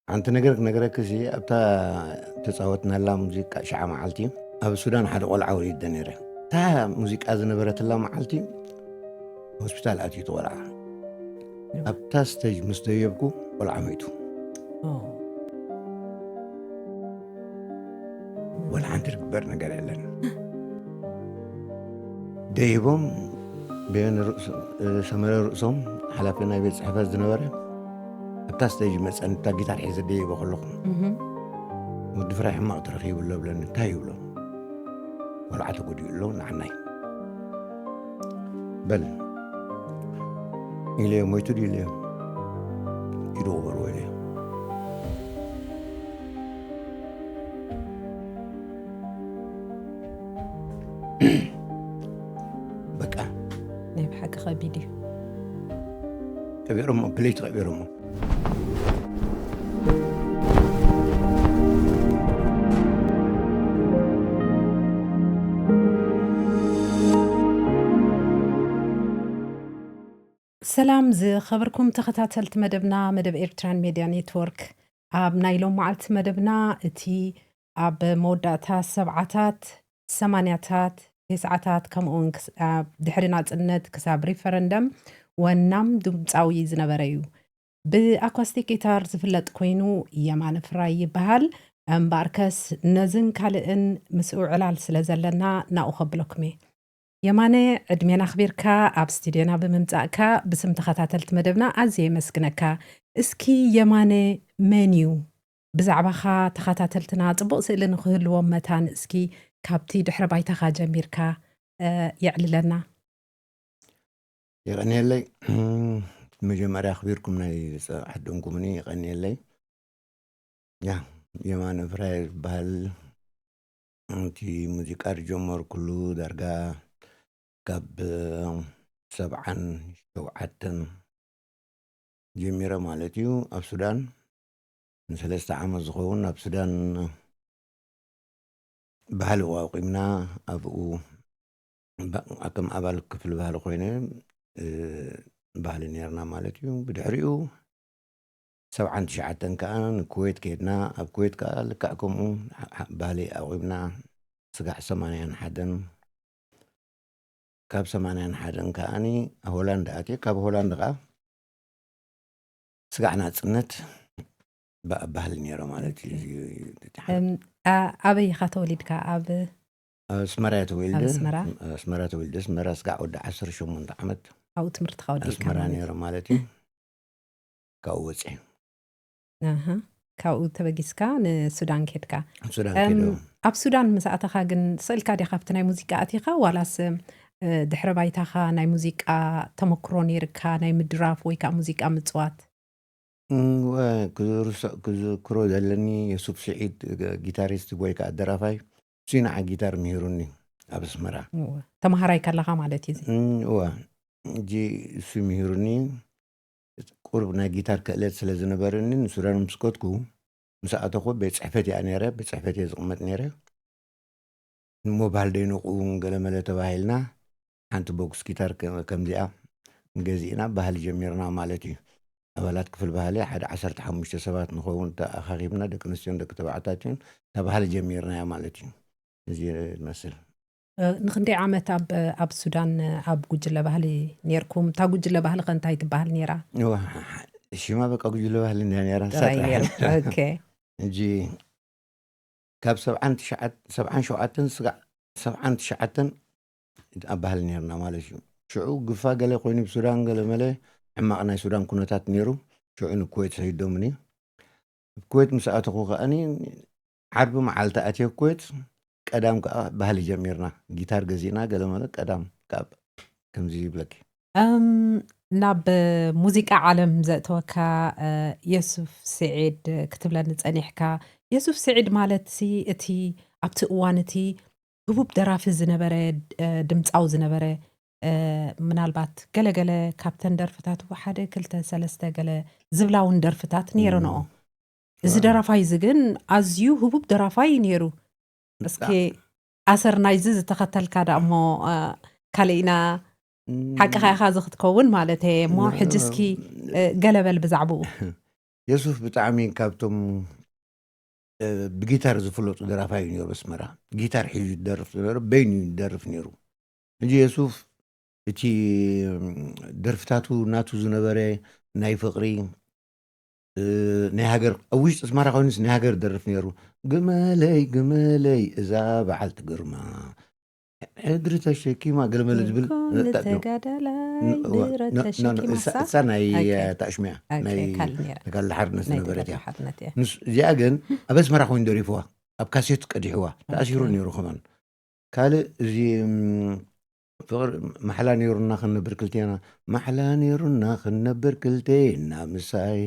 ሓንቲ ነገር ክነግረክሲ፣ ኣብታ ተጻወትናላ ሙዚቃ ሽዓ መዓልቲ ኣብ ሱዳን ሓደ ቆልዓ ወሊደ ነይረ። እታ ሙዚቃ ዝነበረትላ መዓልቲ ሆስፒታል ኣትዩ እቲ ቆልዓ። ኣብታ ስቴጅ ምስ ደየብኩ ቆልዓ ሞይቱ። ወላ ሓንቲ ዝግበር ነገር የለን። ደይቦም ብየን ርእሶ-፣ ሰመረ ርእሶም ሓላፊ ናይ ቤት ጽሕፈት ዝነበረ ኣብታ ስቴጅ መጸን፣ እታ ጊታር ሒዘ ደይቦ ከለኹ፣ "ወዲ ፍራይ ሕማቕ ተረኺቡ ኣሎ" ብለኒ። "እንታይ?" ይብሎ። "ቆልዓ ተጎዲኡ ኣሎ ንዓናይ። በል" ኢለዮ። "ሞይቱ ድዩ?" ኢለዮ። "ኢዱ ቅበርዎ" ኢለዮ። በቃ። ናይ ብሓቂ ከቢድ እዩ። ቀቢሮሞ፣ ፕሌት ቀቢሮሞ። ሰላም ዝኸበርኩም ተኸታተልቲ መደብና፣ መደብ ኤርትራን ሜድያ ኔትወርክ። ኣብ ናይ ሎም መዓልቲ መደብና፣ እቲ ኣብ መወዳእታ ሰብዓታት፣ ሰማንያታት፣ ተስዓታት፣ ከምኡውን ክስ-፣ ኣብ ድሕሪ ናጽነት ክሳብ ሪፈረንደም ወናም ድምጻዊ ዝነበረ እዩ። ብኣኳስቲክ ጊታር ዝፍለጥ ኮይኑ የማነ ፍራይ ይበሃል። እምበኣርከስ ነዝን ካልእን ምስኡ ዕላል ስለ ዘለና ናኡ ከብለኩም እየ። የማነ፣ ዕድሜና ኣኽቢርካ ኣብ ስቱድዮና ብምምጻእካ ብስም ተኸታተልቲ መደብና ኣዝየ የመስግነካ። እስኪ የማነ መን እዩ? ብዛዕባኻ ተኸታተልትና ጽቡቕ ስእሊ ንኽህልዎም መታን እስኪ ካብቲ ድሕረ ባይታኻ ጀሚርካ፣ እ፣ የዕልለና። የቐንየለይ። መጀመርያ ኣኽቢርኩም ናይ ዝዓደምኩምኒ የቐንየለይ። ያ፣ የማነ ፍራይ ዝበሃል፣ እቲ ሙዚቃ ዝጀመርኩሉ ዳርጋ ካብ ሰብዓን ሸውዓተን ጀሚረ ማለት እዩ። ኣብ ሱዳን ንሰለስተ ዓመት ዝኸውን ኣብ ሱዳን ባህሊ ኣቋቂምና፣ ኣብኡ ባ-፣ ከም ኣባል ክፍሊ ባህሊ ኮይነ፣ እ፣ ባህሊ ነርና ማለት እዩ። ብድሕሪኡ ሰብዓን ትሽዓተን ከኣ ንኩዌት ከድና። ኣብ ኩዌት ከኣ ልክዕ ከምኡ ሓ-፣ ሓ-፣ ባህሊ ኣቑምና። ስጋዕ ሰማንያን ሓደን፣ ካብ ሰማንያን ሓደን ከኣኒ ሆላንድ ኣትየ። ካብ ሆላንድ ከኣ ስጋዕ ናጽነት ባ-፣ ባህሊ ነይረ ማለት እዩ። እዚ፣ እቲ ሓደ። እም፣ ኣ-፣ ኣበይ ኢኻ ተወሊድካ? ኣብ ኣብ ኣስመራ እየ ተወሊደ። ኣብ ኣስመራ? ኣብ ኣስመራ ተወሊደ። ኣስመራ ስጋዕ ወዲ ዓሰርተ ሸሞንተ ዓመት ኣብኡ ትምህርትኻ ኣብ ወዲእካ ኣስመራ ማለት? ነይረ ማለት እዩ። ካብኡ ወፅየ። ኣሃ። ካብኡ ተበጊስካ ንሱዳን ኬድካ? ሱዳን እም፣ ከይደ። ኣብ ሱዳን ምስ ኣተኻ ግን ስእልካ ዲኻ ኣብቲ ናይ ሙዚቃ ኣቲኻ ዋላስ፣ እ፣ ድሕረ ባይታኻ ናይ ሙዚቃ ተመክሮ ነይርካ ናይ ምድራፍ ወይ ከዓ ሙዚቃ ምፅዋት? እወ፣ ክዝርሶ-፣ ክዝክሮ ዘለኒ የሱፍ ስዒድ፣ ጊታሪስት ወይ ከዓ ደራፋይ፣ እሱ ንዓ ጊታር ምሂሩኒ ኣብ ኣስመራ። እወ፣ ተምሃራይ ከለኻ ማለት እዩ እዚ? እም፣ እወ፣ እጂ እሱ ምሂሩኒ፣ ቁሩብ ናይ ጊታር ክእለት ስለ ዝነበረኒ፣ ንሱዳን ምስ ከድኩ፣ ምስ ኣተኹ ቤት ጽሕፈት እያ ነይረ፣ ቤት ጽሕፈት እየ ዝቕመጥ ነይረ። እሞ ባህል ደይንቑ እውን ገለ መለ ተባሂልና፣ ሓንቲ ቦክስ ጊታር ከ-፣ ከምዚኣ ገዚእና ባህሊ ጀሚርና ማለት እዩ። ኣባላት ክፍሊ ባህሊ ሓደ ዓሰርተ ሓሙሽተ ሰባት ንኸውን ተኣኻኺብና፣ ደቂ ኣንስትዮን ደቂ ተባዕታትዮን፣ እታ ባህሊ ጀሚርናያ ማለት እዩ። እዚ ይመስል። እ፣ ንኽንደይ ዓመት ኣብ፣ ኣብ ሱዳን ኣብ ጉጅለ ባህሊ ኔርኩም? እታ ጉጅለ ባህሊ ኸ እንታይ ትበሃል ኔራ? እዋ፣ ሽማ በቃ ጉጅለ ባህሊ እንድያ ኔራ፣ ንሳ ጥራይ ጥራሕ። ኔራ። ኦኬ። ሕጂ ካብ ሰብዓን ትሽዓተ፣ ሰብዓን ሸውዓተን ስጋዕ ሰብዓን ትሽዓተን ኣብ ባህሊ ኔርና ማለት እዩ። ሽዑ ግፋ ገለ ኮይኑ ብሱዳን ገለ መለ ሕማቕ ናይ ሱዳን ኩነታት ኔሩ። ሽዑ ንኩዌት ሰዲዶምኒ። ኣብ ኩዌት ምስ ኣተኹ ከኣኒ ዓርቢ መዓልቲ ኣትየ ኩዌት፣ ቀዳም ከኣ ባህሊ ጀሚርና። ጊታር ገዚእና ገለ መለ ቀዳም ካብ ከምዚ ይብለኪ። እም፣ ናብ ሙዚቃ ዓለም ዘእተወካ፣ እ፣ የሱፍ ስዒድ ክትብለኒ ጸኒሕካ። የሱፍ ስዒድ ማለትሲ እቲ ኣብቲ እዋን እቲ ህቡብ ደራፊ ዝነበረ፣ እ፣ ድምጻዊ ዝነበረ፣ እ፣ ምናልባት ገለገለ ካብተን ደርፍታቱ ሓደ ክልተ ሰለስተ ገለ ዝብላ እውን ደርፍታት ነይረንኦ። እም። እዚ ደራፋይ እዚ ግን ኣዝዩ ህቡብ ደራፋይ ነይሩ። እስኪ ብጣዕሚ። ኣሰር ናይዚ ዝተኸተልካ ደኣ እሞ፣ እ፣ ካልእ ኢና እም። ሓቅኻ ኢኻ እዚ ክትከውን ማለት እየ እሞ፣ ና-፣ ሕጂ እስኪ፣ እ፣ ገለ በል ብዛዕባኡ። የሱፍ ብጣዕሚ ካብቶም ብጊታር ዝፍለጡ ደራፋይ እዩ ነይሩ። ኣስመራ ጊታር ሒዙ ይደርፍ ዝነበረ፣ በይኑ ይደርፍ ነይሩ። ሕጂ የሱፍ እቲ ደርፍታቱ ናቱ ዝነበረ ናይ ፍቕሪ፣ ናይ ሃገር፣ ኣብ ውሽጢ ኣስመራ ኮይኑስ ናይ ሃገር ደርፍ ነይሩ። ግመለይ ግመለይ እዛ በዓልቲ ግርማ ሕድሪ ተሸኪማ ገለመለ ዝብል ተጋዳላይ ብረት ተሸኪማ እሳ ናይ ታሽሚያ ናይ ተጋድሎ ሓርነት ዝነበረት እያ። እዚኣ ግን ኣብ ኣስመራ ኮይኑ ደሪፍዋ፣ ኣብ ካሴት ቀዲሕዋ፣ ተኣሲሩ ነይሩ። ከማን ካልእ እዚ ፍቕር ማሕላ ነይሩና ክንነብር ክልቴና፣ ማሕላ ነይሩና ክንነብር ክልቴና ምሳይ፣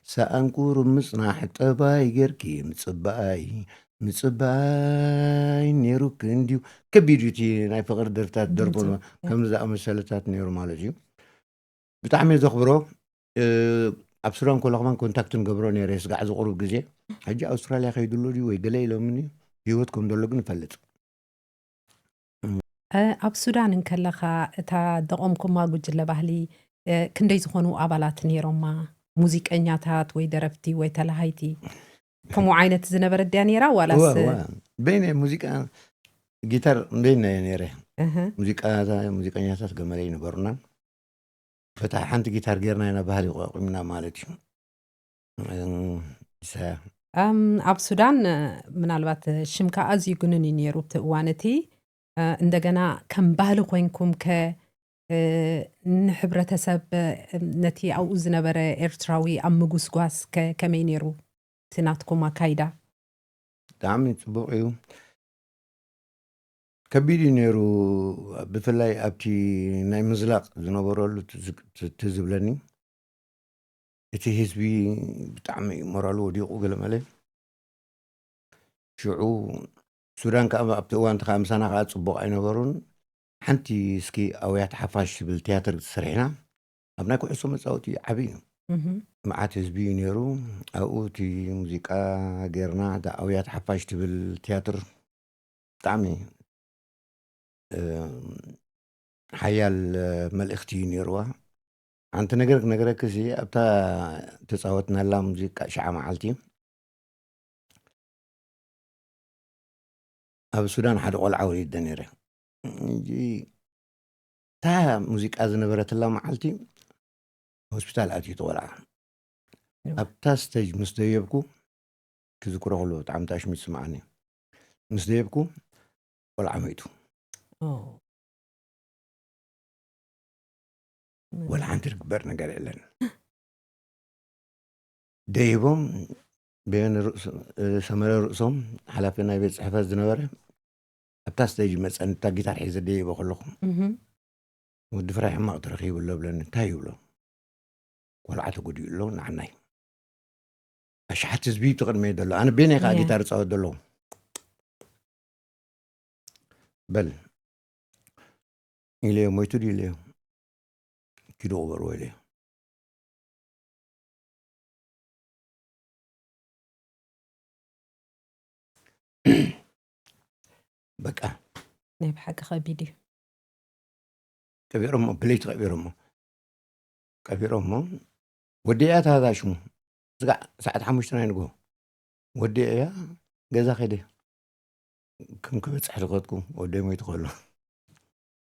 ሰኣን ቁሩብ ምጽናሕ ጠባይ ጌርኪ ምጽባይ፣ ምጽባይ ነይሩኪ እንድዩ። ከቢድ እዩ እቲ ናይ ፍቕሪ ደርፍታት ደርፎ፣ ከምዚ ዝኣመሰለታት ነይሩ ማለት እዩ። ብጣዕሚ እየ ዘኽብሮ። ኣብ ሱዳን ከለኹ ከማን ኮንታክት ንገብሮ ነይረ፣ ስጋዕ ዝቑሩብ ግዜ። ሕጂ ኣውስትራልያ ከይድሉ ድዩ ወይ ገለ ኢሎምኒ፣ ህይወት ከም ዘሎ ግን እፈልጥ። ኣብ ሱዳን እንከለኻ እታ ደቆምኩማ ጉጅለ ባህሊ ክንደይ ዝኾኑ ኣባላት ነይሮማ? ሙዚቀኛታት ወይ ደረፍቲ ወይ ተላሃይቲ ከምኡ ዓይነት ዝነበረ ድያ ነይራ ዋላስ? በይነ ሙዚቃ ጊታር በይነ ነይረ። ሙዚቃ ሙዚቀኛታት ገመለ ይነበሩና። በታ ሓንቲ ጊታር ጌርና ኢና ባህሊ ቆቂምና ማለት እዩ። ኣብ ሱዳን ምናልባት ሽምካ ኣዝዩ ግኑን እዩ ነይሩ እቲ እዋን እቲ። እንደገና ከም ባህሊ ኮይንኩም ከ ንሕብረተሰብ፣ ነቲ ኣብኡ ዝነበረ ኤርትራዊ ኣብ ምጉስጓስ ከመይ ነይሩ እቲ ናትኩም ኣካይዳ? ብጣዕሚ ጽቡቕ እዩ። ከቢድ እዩ ነይሩ። ብፍላይ ኣብቲ ናይ ምዝላቕ ዝነበረሉ ትዝ- ት- ትዝ ዝብለኒ፣ እቲ ህዝቢ ብጣዕሚ እዩ ሞራሉ ወዲቑ ገለመለ። ሽዑ ሱዳን ከዓ ኣብቲ እዋን ከዓ ምሳና ከዓ ጽቡቕ ኣይነበሩን። ሓንቲ እስኪ ኣውያት ሓፋሽ ትብል ትያትር ሰሪሕና። ኣብ ናይ ኩዕሶ መጻወቲ ዓቢ እዩ። መዓት ህዝቢ እዩ ነይሩ። ኣብኡ እቲ ሙዚቃ ጌርና፣ እታ ኣውያት ሓፋሽ ትብል ትያትር ብጣዕሚ ሓያል መልእኽቲ እዩ ነይርዋ። ሓንቲ ነገር ክነግረክሲ ኣብታ ተፃወትናላ ሙዚቃ ሽዓ መዓልቲ ኣብ ሱዳን ሓደ ቆልዓ ወሊደ ነይረ። እታ ሙዚቃ ዝነበረትላ መዓልቲ ሆስፒታል ኣትዩ ተቆልዓ ኣብታ ስተጅ ምስ ደየብኩ ክዝክሮ ከሎ ብጣዕሚ ተኣሽሚት ስምዓኒ። ምስ ደየብኩ ቆልዓ መይቱ። ወላ ሓንቲ ዝግበር ነገር የለን። ደይቦም ብየን ሰመረ ርእሶም ሓላፊ ናይ ቤት ፅሕፈት ዝነበረ ኣብታ ስተጅ መፀን እታ ጊታር ሒዘ ደይቦ ከለኹ ወዲ ፍራይ ሕማቕ ተረኺቡ ኣሎ ብለኒ። እንታይ ይብሎ? ቆልዓ ተጎዲኡ ኣሎ ንዓናይ ኣሽሓት ህዝቢ እቲ ቅድመ ዘሎ ኣነ ቤነ ከዓ ጊታር ፃወት ዘለኹ በል ኢለዮ ሞይቱ ድዩ ኢለዮ ኪዱ ቅበርዎ ኢለዮ። በቃ ናይ ብሓቂ ከቢድ እዩ። ቀቢሮሞ ብለይቲ ቀቢሮሞ ቀቢሮሞ ወዲያ ታዛ ሽሙ ስጋዕ ሰዓት ሓሙሽተ ናይ ንግሆ ወዲያ ገዛ ከይደ ከም ክበፅሕ ዝኸድኩ ወደይ ሞይቱ ከሎ።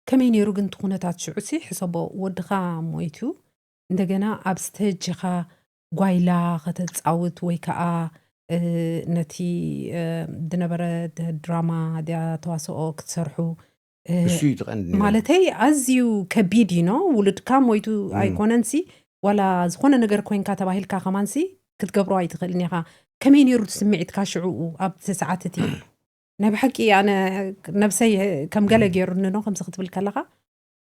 ከመይ ነይሩ ግን እቲ ኩነታት ሽዑ ሲ ሕሰቦ ወድኻ ሞይቱ እንደገና ኣብ ስተጅ ኢኻ ጓይላ ከተጻውት ወይ ከዓ ነቲ ዝነበረ ድራማ ድያ ተዋስኦ ክትሰርሑ እሱ እዩ ትቐንድ ነይሩ። ማለተይ ኣዝዩ ከቢድ እዩ ኖ ውሉድካ ሞይቱ ኣይኮነንሲ ዋላ ዝኾነ ነገር ኮይንካ ተባሂልካ ከማንሲ ክትገብሮ ኣይትኽእልን ኢኻ። ከመይ ነይሩ እቲ ስምዒትካ ሽዕኡ ኣብቲ ሰዓት እቲ? ናይ ብሓቂ ኣነ ነብሰይ ከም ገለ ገይሩኒ ኖ ከምዚ ክትብል ከለኻ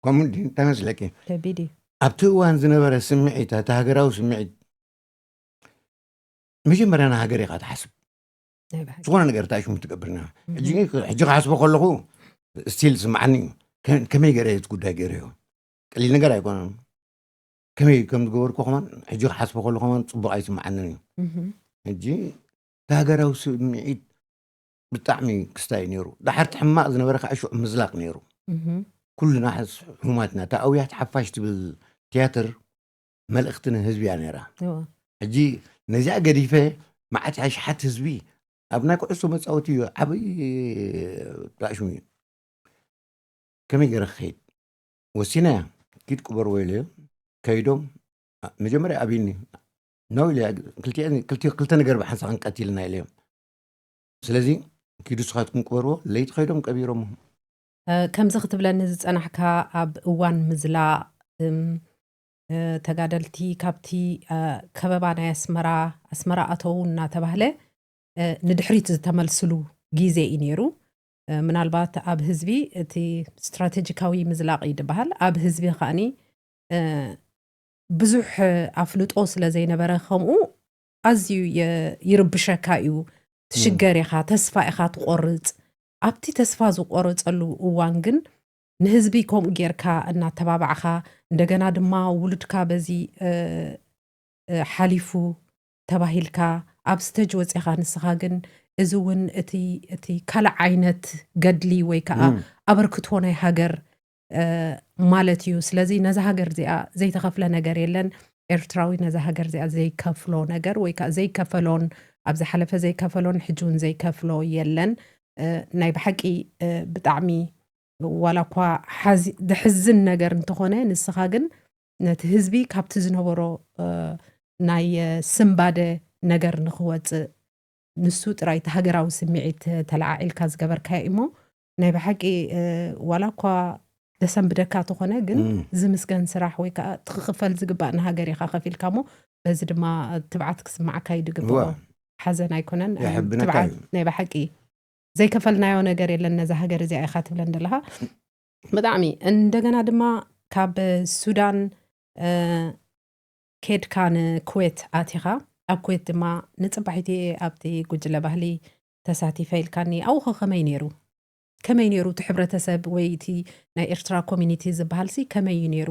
ከምኡ እንዲ እንታይ መስለኪ ከቢድ እዩ። ኣብቲ እዋን ዝነበረ ስምዒት እቲ ሃገራዊ ስምዒት መጀመርያ ንሃገር ኢኻ ትሓስብ ናይ ብሓቂ ዝኾነ ነገር እንታይ ሽሙ ትገብርና ሕጂ ሕጂ ክሓስቦ ከለኹ ስቲል ዝስምዓኒ እዩ ከ- ከመይ ገይረ እቲ ጉዳይ ገይረዮ ቀሊል ነገር ኣይኮነን ከመይ ከም ዝገበርኩ ከማን ሕጂ ክሓስቦ ከለኹ ከማን ፅቡቅ ኣይስምዓንን እዩ እህ፣ ሕጂ እቲ ሃገራዊ ስምዒት ብጣዕሚ ክስታይ ነይሩ ድሓርቲ ሕማቅ ዝነበረ ከዓ ሽዑ ምዝላቅ ነይሩ እህ፣ ኩልና ሕስ- ሕሙማትና እታ ኣውያት ሓፋሽ ትብል ትያትር መልእኽቲ ንህዝቢ እያ ነይራ እዎ። ሕጂ ነዚኣ ገዲፈ፣ መዓት ኣሽሓት ህዝቢ ኣብ ናይ ኩዕሶ መጻወቲ እዩ፣ ዓብይ ጣዕሽሙ እዩ። ከመይ ገይረ ክኸይድ ወሲነ እያ። ኪድ ቅበርዎ ኢለዮ። ከይዶም፣ ኣ፣ መጀመርያ ኣብይኒ ነው ኢለ፣ ክልቲኤን፣ ክልቲ-፣ ክልተ ነገር ብሓንሳእ ክንቀትልና ኢለዮም። ስለዚ ኪዱ ስኻትኩም ቅበርዎ፣ ለይቲ ከይዶም ቀቢሮሞ። እ፣ ከምዚ ክትብለኒ ዝጸናሕካ፣ ኣብ እዋን ምዝላቕ፣ እም፣ እ፣ ተጋደልቲ ካብቲ፣ እ፣ ከበባ ናይ ኣስመራ፣ ኣስመራ ኣተዉ እናተባህለ፣ እ፣ ንድሕሪት ዝተመልስሉ ግዜ እዩ ነይሩ። እ፣ ምናልባት ኣብ ህዝቢ እቲ ስትራቴጂካዊ ምዝላቕ እዩ ዝበሃል፣ ኣብ ህዝቢ ከኣኒ፣ እ፣ ብዙሕ ኣፍልጦ ስለ ዘይነበረ፣ ከምኡ ኣዝዩ የ-፣ ይርብሸካ እዩ። ትሽገር ኢኻ፣ ተስፋ ኢኻ ትቆርጽ። ኣብቲ ተስፋ ዝቆረጸሉ እዋን ግን ንህዝቢ ከምኡ ጌርካ እናተባባዕኻ፣ እንደገና ድማ ውሉድካ በዚ፣ እ፣ እ፣ ሓሊፉ ተባሂልካ ኣብ ስተጅ ወጺኻ፣ ንስኻ ግን እዚ እውን እቲ፣ እቲ ካልእ ዓይነት ገድሊ ወይ ከዓ እም። ኣበርክቶ ናይ ሃገር፣ እ፣ ማለት እዩ። ስለዚ ነዛ ሃገር እዚኣ ዘይተኸፍለ ነገር የለን። ኤርትራዊ ነዛ ሃገር እዚኣ ዘይከፍሎ ነገር ወይ ከዓ ዘይከፈሎን፣ ኣብ ዝሓለፈ ዘይከፈሎን ሕጂ እውን ዘይከፍሎ የለን። እ፣ ናይ ብሓቂ፣ እ፣ ብጣዕሚ ዋላ እኳ ሓዚ-፣ ዘሕዝን ነገር እንተኾነ፣ ንስኻ ግን ነቲ ህዝቢ ካብቲ ዝነበሮ፣ እ፣ ናይ፣ እ፣ ስንባደ ነገር ንኽወጽእ፣ ንሱ ጥራይ እቲ ሃገራዊ ስምዒት ተለዓዒልካ ዝገበርካዮ እሞ፣ ናይ ብሓቂ፣ እ፣ ዋላ እኳ ዘሰንብደካ ተኾነ፣ ግን እም። ዝምስገን ስራሕ ወይ ከዓ እቲ ክኽፈል ዝግባእ ንሃገር ኢኻ ከፊልካ እሞ፣ በዚ ድማ ትብዓት ክስማዓካ እዩ ዝግብኦ። እዋ። ሓዘን ኣይኮነን፣ የሕብነካ ትብዓት እዩ። ናይ ብሓቂ ዘይከፈልናዮ ነገር የለን ነዛ ሃገር እዚኣ ኢኻ ትብለን ዘለኻ። ብጣዕሚ። እንደገና ድማ ካብ ሱዳን፣ እ፣ ኬድካ ንኩዌት ኣቲኻ። ኣብ ኩዌት ድማ ንጽባሒቲ ኣብቲ ጉጅለ ባህሊ ተሳቲፈ ኢልካኒ። ኣብኡ ኸ ከመይ ነይሩ? ከመይ ነይሩ እቲ ሕብረተሰብ ወይ እቲ ናይ ኤርትራ ኮሚኒቲ ዝበሃልሲ ከመይ እዩ ነይሩ?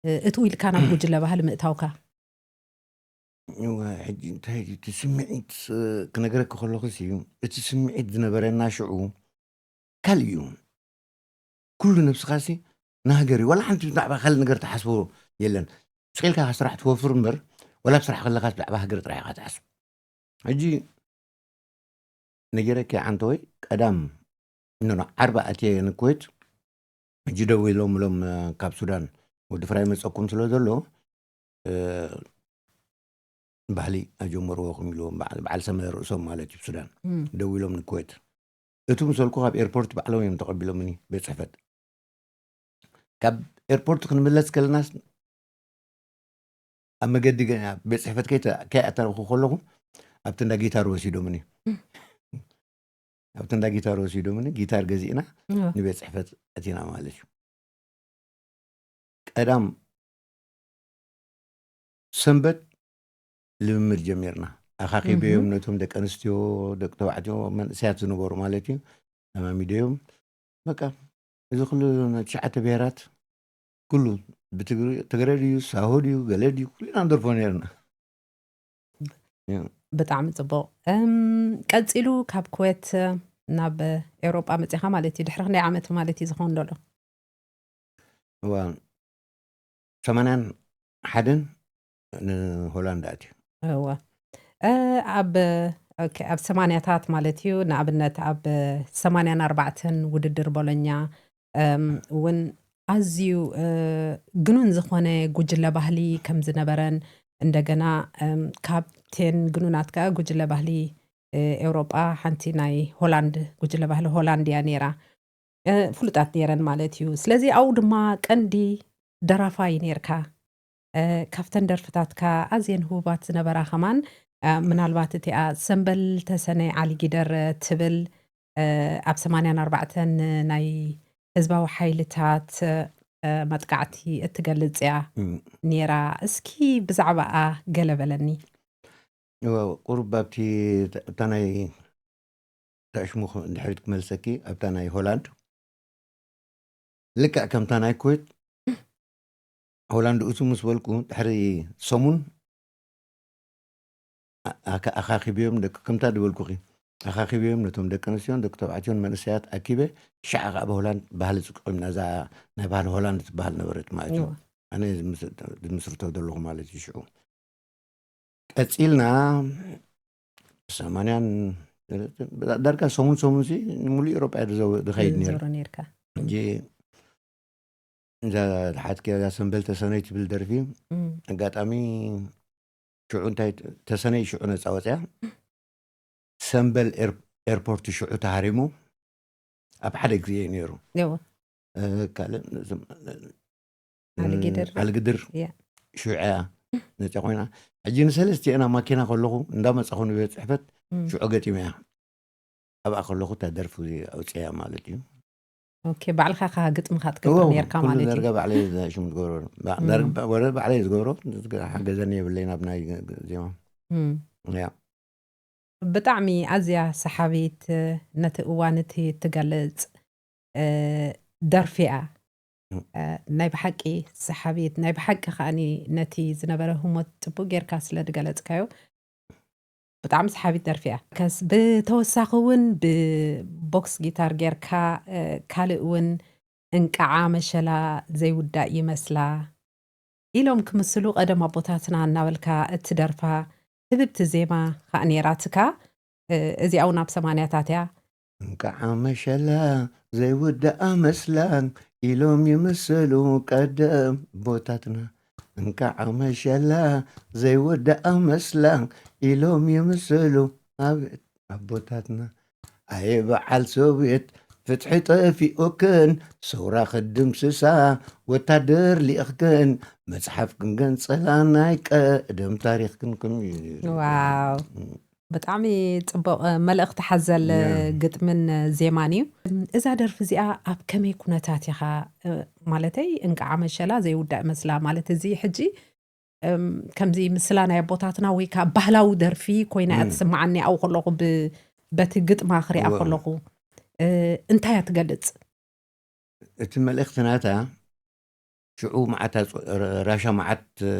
እ፣ እትው ኢልካ ናብ ጉጅለ ባህሊ ምእታውካ? እወ፣ ሕጂ እንታይ እዩ እቲ ስምዒት፣ እ፣ ክነግረኪ ከለኹስ እዩ፣ እቲ ስምዒት ዝነበረና ሽዑ ካልእ እዩ። ኩሉ ነብስኻሲ ንሃገር እዩ። ዋላ ሓንቲ ብዛዕባ ካልእ ነገር ትሓስቦ የለን። ስቕ ኢልካ ስራሕ ትወፍር እምበር፣ ዋላ ኣብ ስራሕ ከለኻስ ብዛዕባ ሃገር ጥራሕ ኢኻ ትሓስብ። ሕጂ ነጊረኪ ዓንተወይ፣ ቀዳም፣ ኖ፣ ኖ፣ ዓርቢ ኣትየ ንኩዌት። ሕጂ ደው ኢሎም ኢሎም፣ እ፣ ካብ ሱዳን ወዲ ፍራይ መጸኩም ስለ ዘሎ፣ እ፣ ባህሊ ኣጀመርዎኹም ኢልዎም፣ በዓል፣ በዓል ሰመረ ርእሶም ማለት እዩ፣ ሱዳን። እም። ደው ኢሎም ንኩዌት። እቱ ምሰልኩ ካብ ኤርፖርት ባዕሎም እዮም ተቐቢሎምኒ፣ ቤት ጽሕፈት። ካብ ኤርፖርት ክንምለስ ከለናስ፣ ኣብ መገዲ ገ-፣ ኣብ ቤት ጽሕፈት ከይተ-፣ ከይኣተረኹ ከለኹ፣ ኣብቲ እንዳ ጊታር ወሲዶምኒ። እም። ኣብቲ እንዳ ጊታር ወሲዶምኒ፣ ጊታር ገዚእና እዎ። ንቤት ጽሕፈት ኣቲና ማለት እዩ። ቀዳም ሰንበት ልምምድ ጀሚርና። ኣኻኺበዮም እም። ነቶም ደቂ ኣንስትዮ፣ ደቂ ተባዕትዮ፣ መንእሰያት ዝነበሩ ማለት እዩ። ለማሚደዮም። በቃ፣ እዚ ኩሉ ናይ ትሽዓተ ብሄራት፣ ኩሉ ብትግሪ-፣ ትግረ ድዩ፣ ሳሆ ድዩ፣ ገለ ድዩ፣ ኩልና ንደርፎ ነይርና። ያ። ብጣዕሚ ጽቡቕ። እም፣ ቀጺሉ ካብ ኩዌት ናብ ኤውሮጳ መጺኻ ማለት እዩ። ድሕሪ ክንደይ ዓመት ማለት እዩ ዝኸውን ዘሎ? እዋ፣ ሰማንያን ሓደን ንሆላንድ ኣትዩ። እወ። እ፣ ኣብ፣ ኦኬ፣ ኣብ ሰማንያታት ማለት እዩ። ንኣብነት ኣብ ሰማንያን ኣርባዕተን ውድድር ቦሎኛ፣ እም፣ እውን ኣዝዩ፣ እ፣ ግኑን ዝኾነ ጉጅለ ባህሊ ከም ዝነበረን፣ እንደገና፣ እም፣ ካብቴን ግኑናት ከኣ ጉጅለ ባህሊ፣ እ፣ ኤውሮጳ ሓንቲ ናይ ሆላንድ፣ ጉጅለ ባህሊ ሆላንድ እያ ነይራ። እ፣ ፍሉጣት ነይረን ማለት እዩ። ስለዚ ኣብኡ ድማ ቀንዲ ደራፋይ ነይርካ። እ፣ ካብተን ደርፍታትካ ኣዝየን ህቡባት ዝነበራ ከማን፣ እ፣ ምናልባት እቲኣ ሰምበል ተሰነ ዓሊ ጊደር ትብል፣ እ፣ ኣብ ሰማንያን ኣርባዕተን ናይ ህዝባዊ ሓይልታት፣ እ፣ መጥቃዕቲ እትገልጽ እያ እም። ነይራ። እስኪ ብዛዕባኣ ገለ በለኒ። እወ፣ ቁሩብ ኣብቲ፣ እታ ናይ፣ እታ ሽሙ ክ-፣ ድሕሪት ክመልሰኪ፣ ኣብታ ናይ ሆላንድ፣ ልክዕ ከምታ ናይ ኩዌት፣ ሆላንድ እቱ ምስ በልኩ፣ ድሕሪ ሰሙን፣ ኣ-፣ ኣካ-፣ ኣኻኺብዮም ደቂ፣ ከምታ ዝበልኩኺ፣ ኣኻኺብዮም ነቶም ደቂ ኣንስትዮን ደቂ ተባዕትዮን መንእሰያት ኣኪበ፣ ሽዓ ከኣ ብሆላንድ ባህሊ ጽቆምና፣ እዛ ናይ ባህሊ ሆላንድ ትበሃል ነበረት ማለት እዩ። እወ። ኣነ ዝምስ-፣ ዝምስርቶ ዘለኹ ማለት እዩ ሽዑ። ቀጺልና ሰማንያን ዳርጋ ሰሙን ሰሙን ሲ ንሙሉእ ኤሮጳ እየ ዝዘው- ዝኸይድ ነይሩ። ዞሮ ነርካ። ሕጂ እዛ ሓትኪ እዛ ሰንበል ተሰነይ ትብል ደርፊ እም፣ ኣጋጣሚ ሽዑ እንታይ ተሰነይ ሽዑ ነፃ ወፅያ ሰንበል ኤር- ኤርፖርት ሽዑ ተሃሪሙ ኣብ ሓደ ግዜ እዩ ነይሩ። እዎ። እ፣ ካልእ ዝም- ዓሊግድር። ዓሊግድር ያ። ሽዑ እያ ነፃ ኮይና። ሕጂ ንሰለስቲኤና ማኪና ከለኹ እንዳመፃኹ ንቤት ፅሕፈት እም። ሽዑ ገጢመያ ኣብኣ ከለኹ እታ ደርፊ ኣውፅያ ማለት እዩ። ኦኬ፣ ባዕልኻ ከ ግጥምኻ ትገብር እዎ፣ ነርካ ኩሉ ማለት እዩ። ደርጋ ባዕለይ እዛ ሽሙ ትገብሮ ባ- እም። ደርግ- ወረ ባዕለይ ዝገብሮ ሓገዘኒ የብለይ ናብ ናይ ዜማ እም። ያ ብጣዕሚ ኣዝያ ሰሓቢት፣ ነቲ እዋን እቲ እትገልጽ እ፣ ደርፊ እያ። እም። እ፣ ናይ ብሓቂ ሰሓቢት፣ ናይ ብሓቂ ከኣኒ ነቲ ዝነበረ ህሞት ጽቡቅ ጌርካ ስለ ዝገለጽካዮ ብጣዕሚ ሰሓቢት ደርፊ እያ። ከስ ብተወሳኺ እውን ብቦክስ ጊታር ጌርካ እ፣ ካልእ እውን እንቃዓ መሸላ ዘይውዳእ ይመስላ ኢሎም ክምስሉ ቀደም ኣቦታትና እናበልካ እትደርፋ ህብብቲ ዜማ ከዓ ነይራትካ። እ፣ እዚኣ እውን ኣብ ሰማንያታት እያ። እንቃዓ መሸላ ዘይውዳኣ መስላ ኢሎም ይምስሉ ቀደም ኣቦታትና። እንቃዓ መሸላ ዘይውዳኣ መስላ ኢሎም ይምስሉ ኣብ ኣቦታትና። ኣየ በዓል ሶብየት ፍትሒ ጠፊኡክን ሰውራ ክድምስሳ ወታደር ሊእኽክን መፅሓፍ ክንገንፀላ ናይ ቀደም ታሪኽክን ከም ዋው፣ ብጣዕሚ ጽቡቕ እ፣ መልእኽቲ ሓዘል እ፣ ያ። ግጥምን እ፣ ዜማን እዩ። እዛ ደርፊ እዚኣ ኣብ ከመይ ኩነታት ኢኻ እ፣ ማለተይ እንቃዓ መሸላ ዘይውዳእ መስላ ማለት እዚ ሕጂ እም፣ ከምዚ ምስላ ናይ ኣቦታትና ወይ ከዓ ባህላዊ ደርፊ ኮይና እያ እም። ትስምዓኒ ኣብኡ ከለኹ ብ- በቲ ግጥማ ክሪኣ እወ። ከለኹ እ፣ እንታይ እያ ትገልጽ? እቲ መልእኽቲ ናታ ሽዑ መዓት ኣጽ- ራሻ መዓት እ፣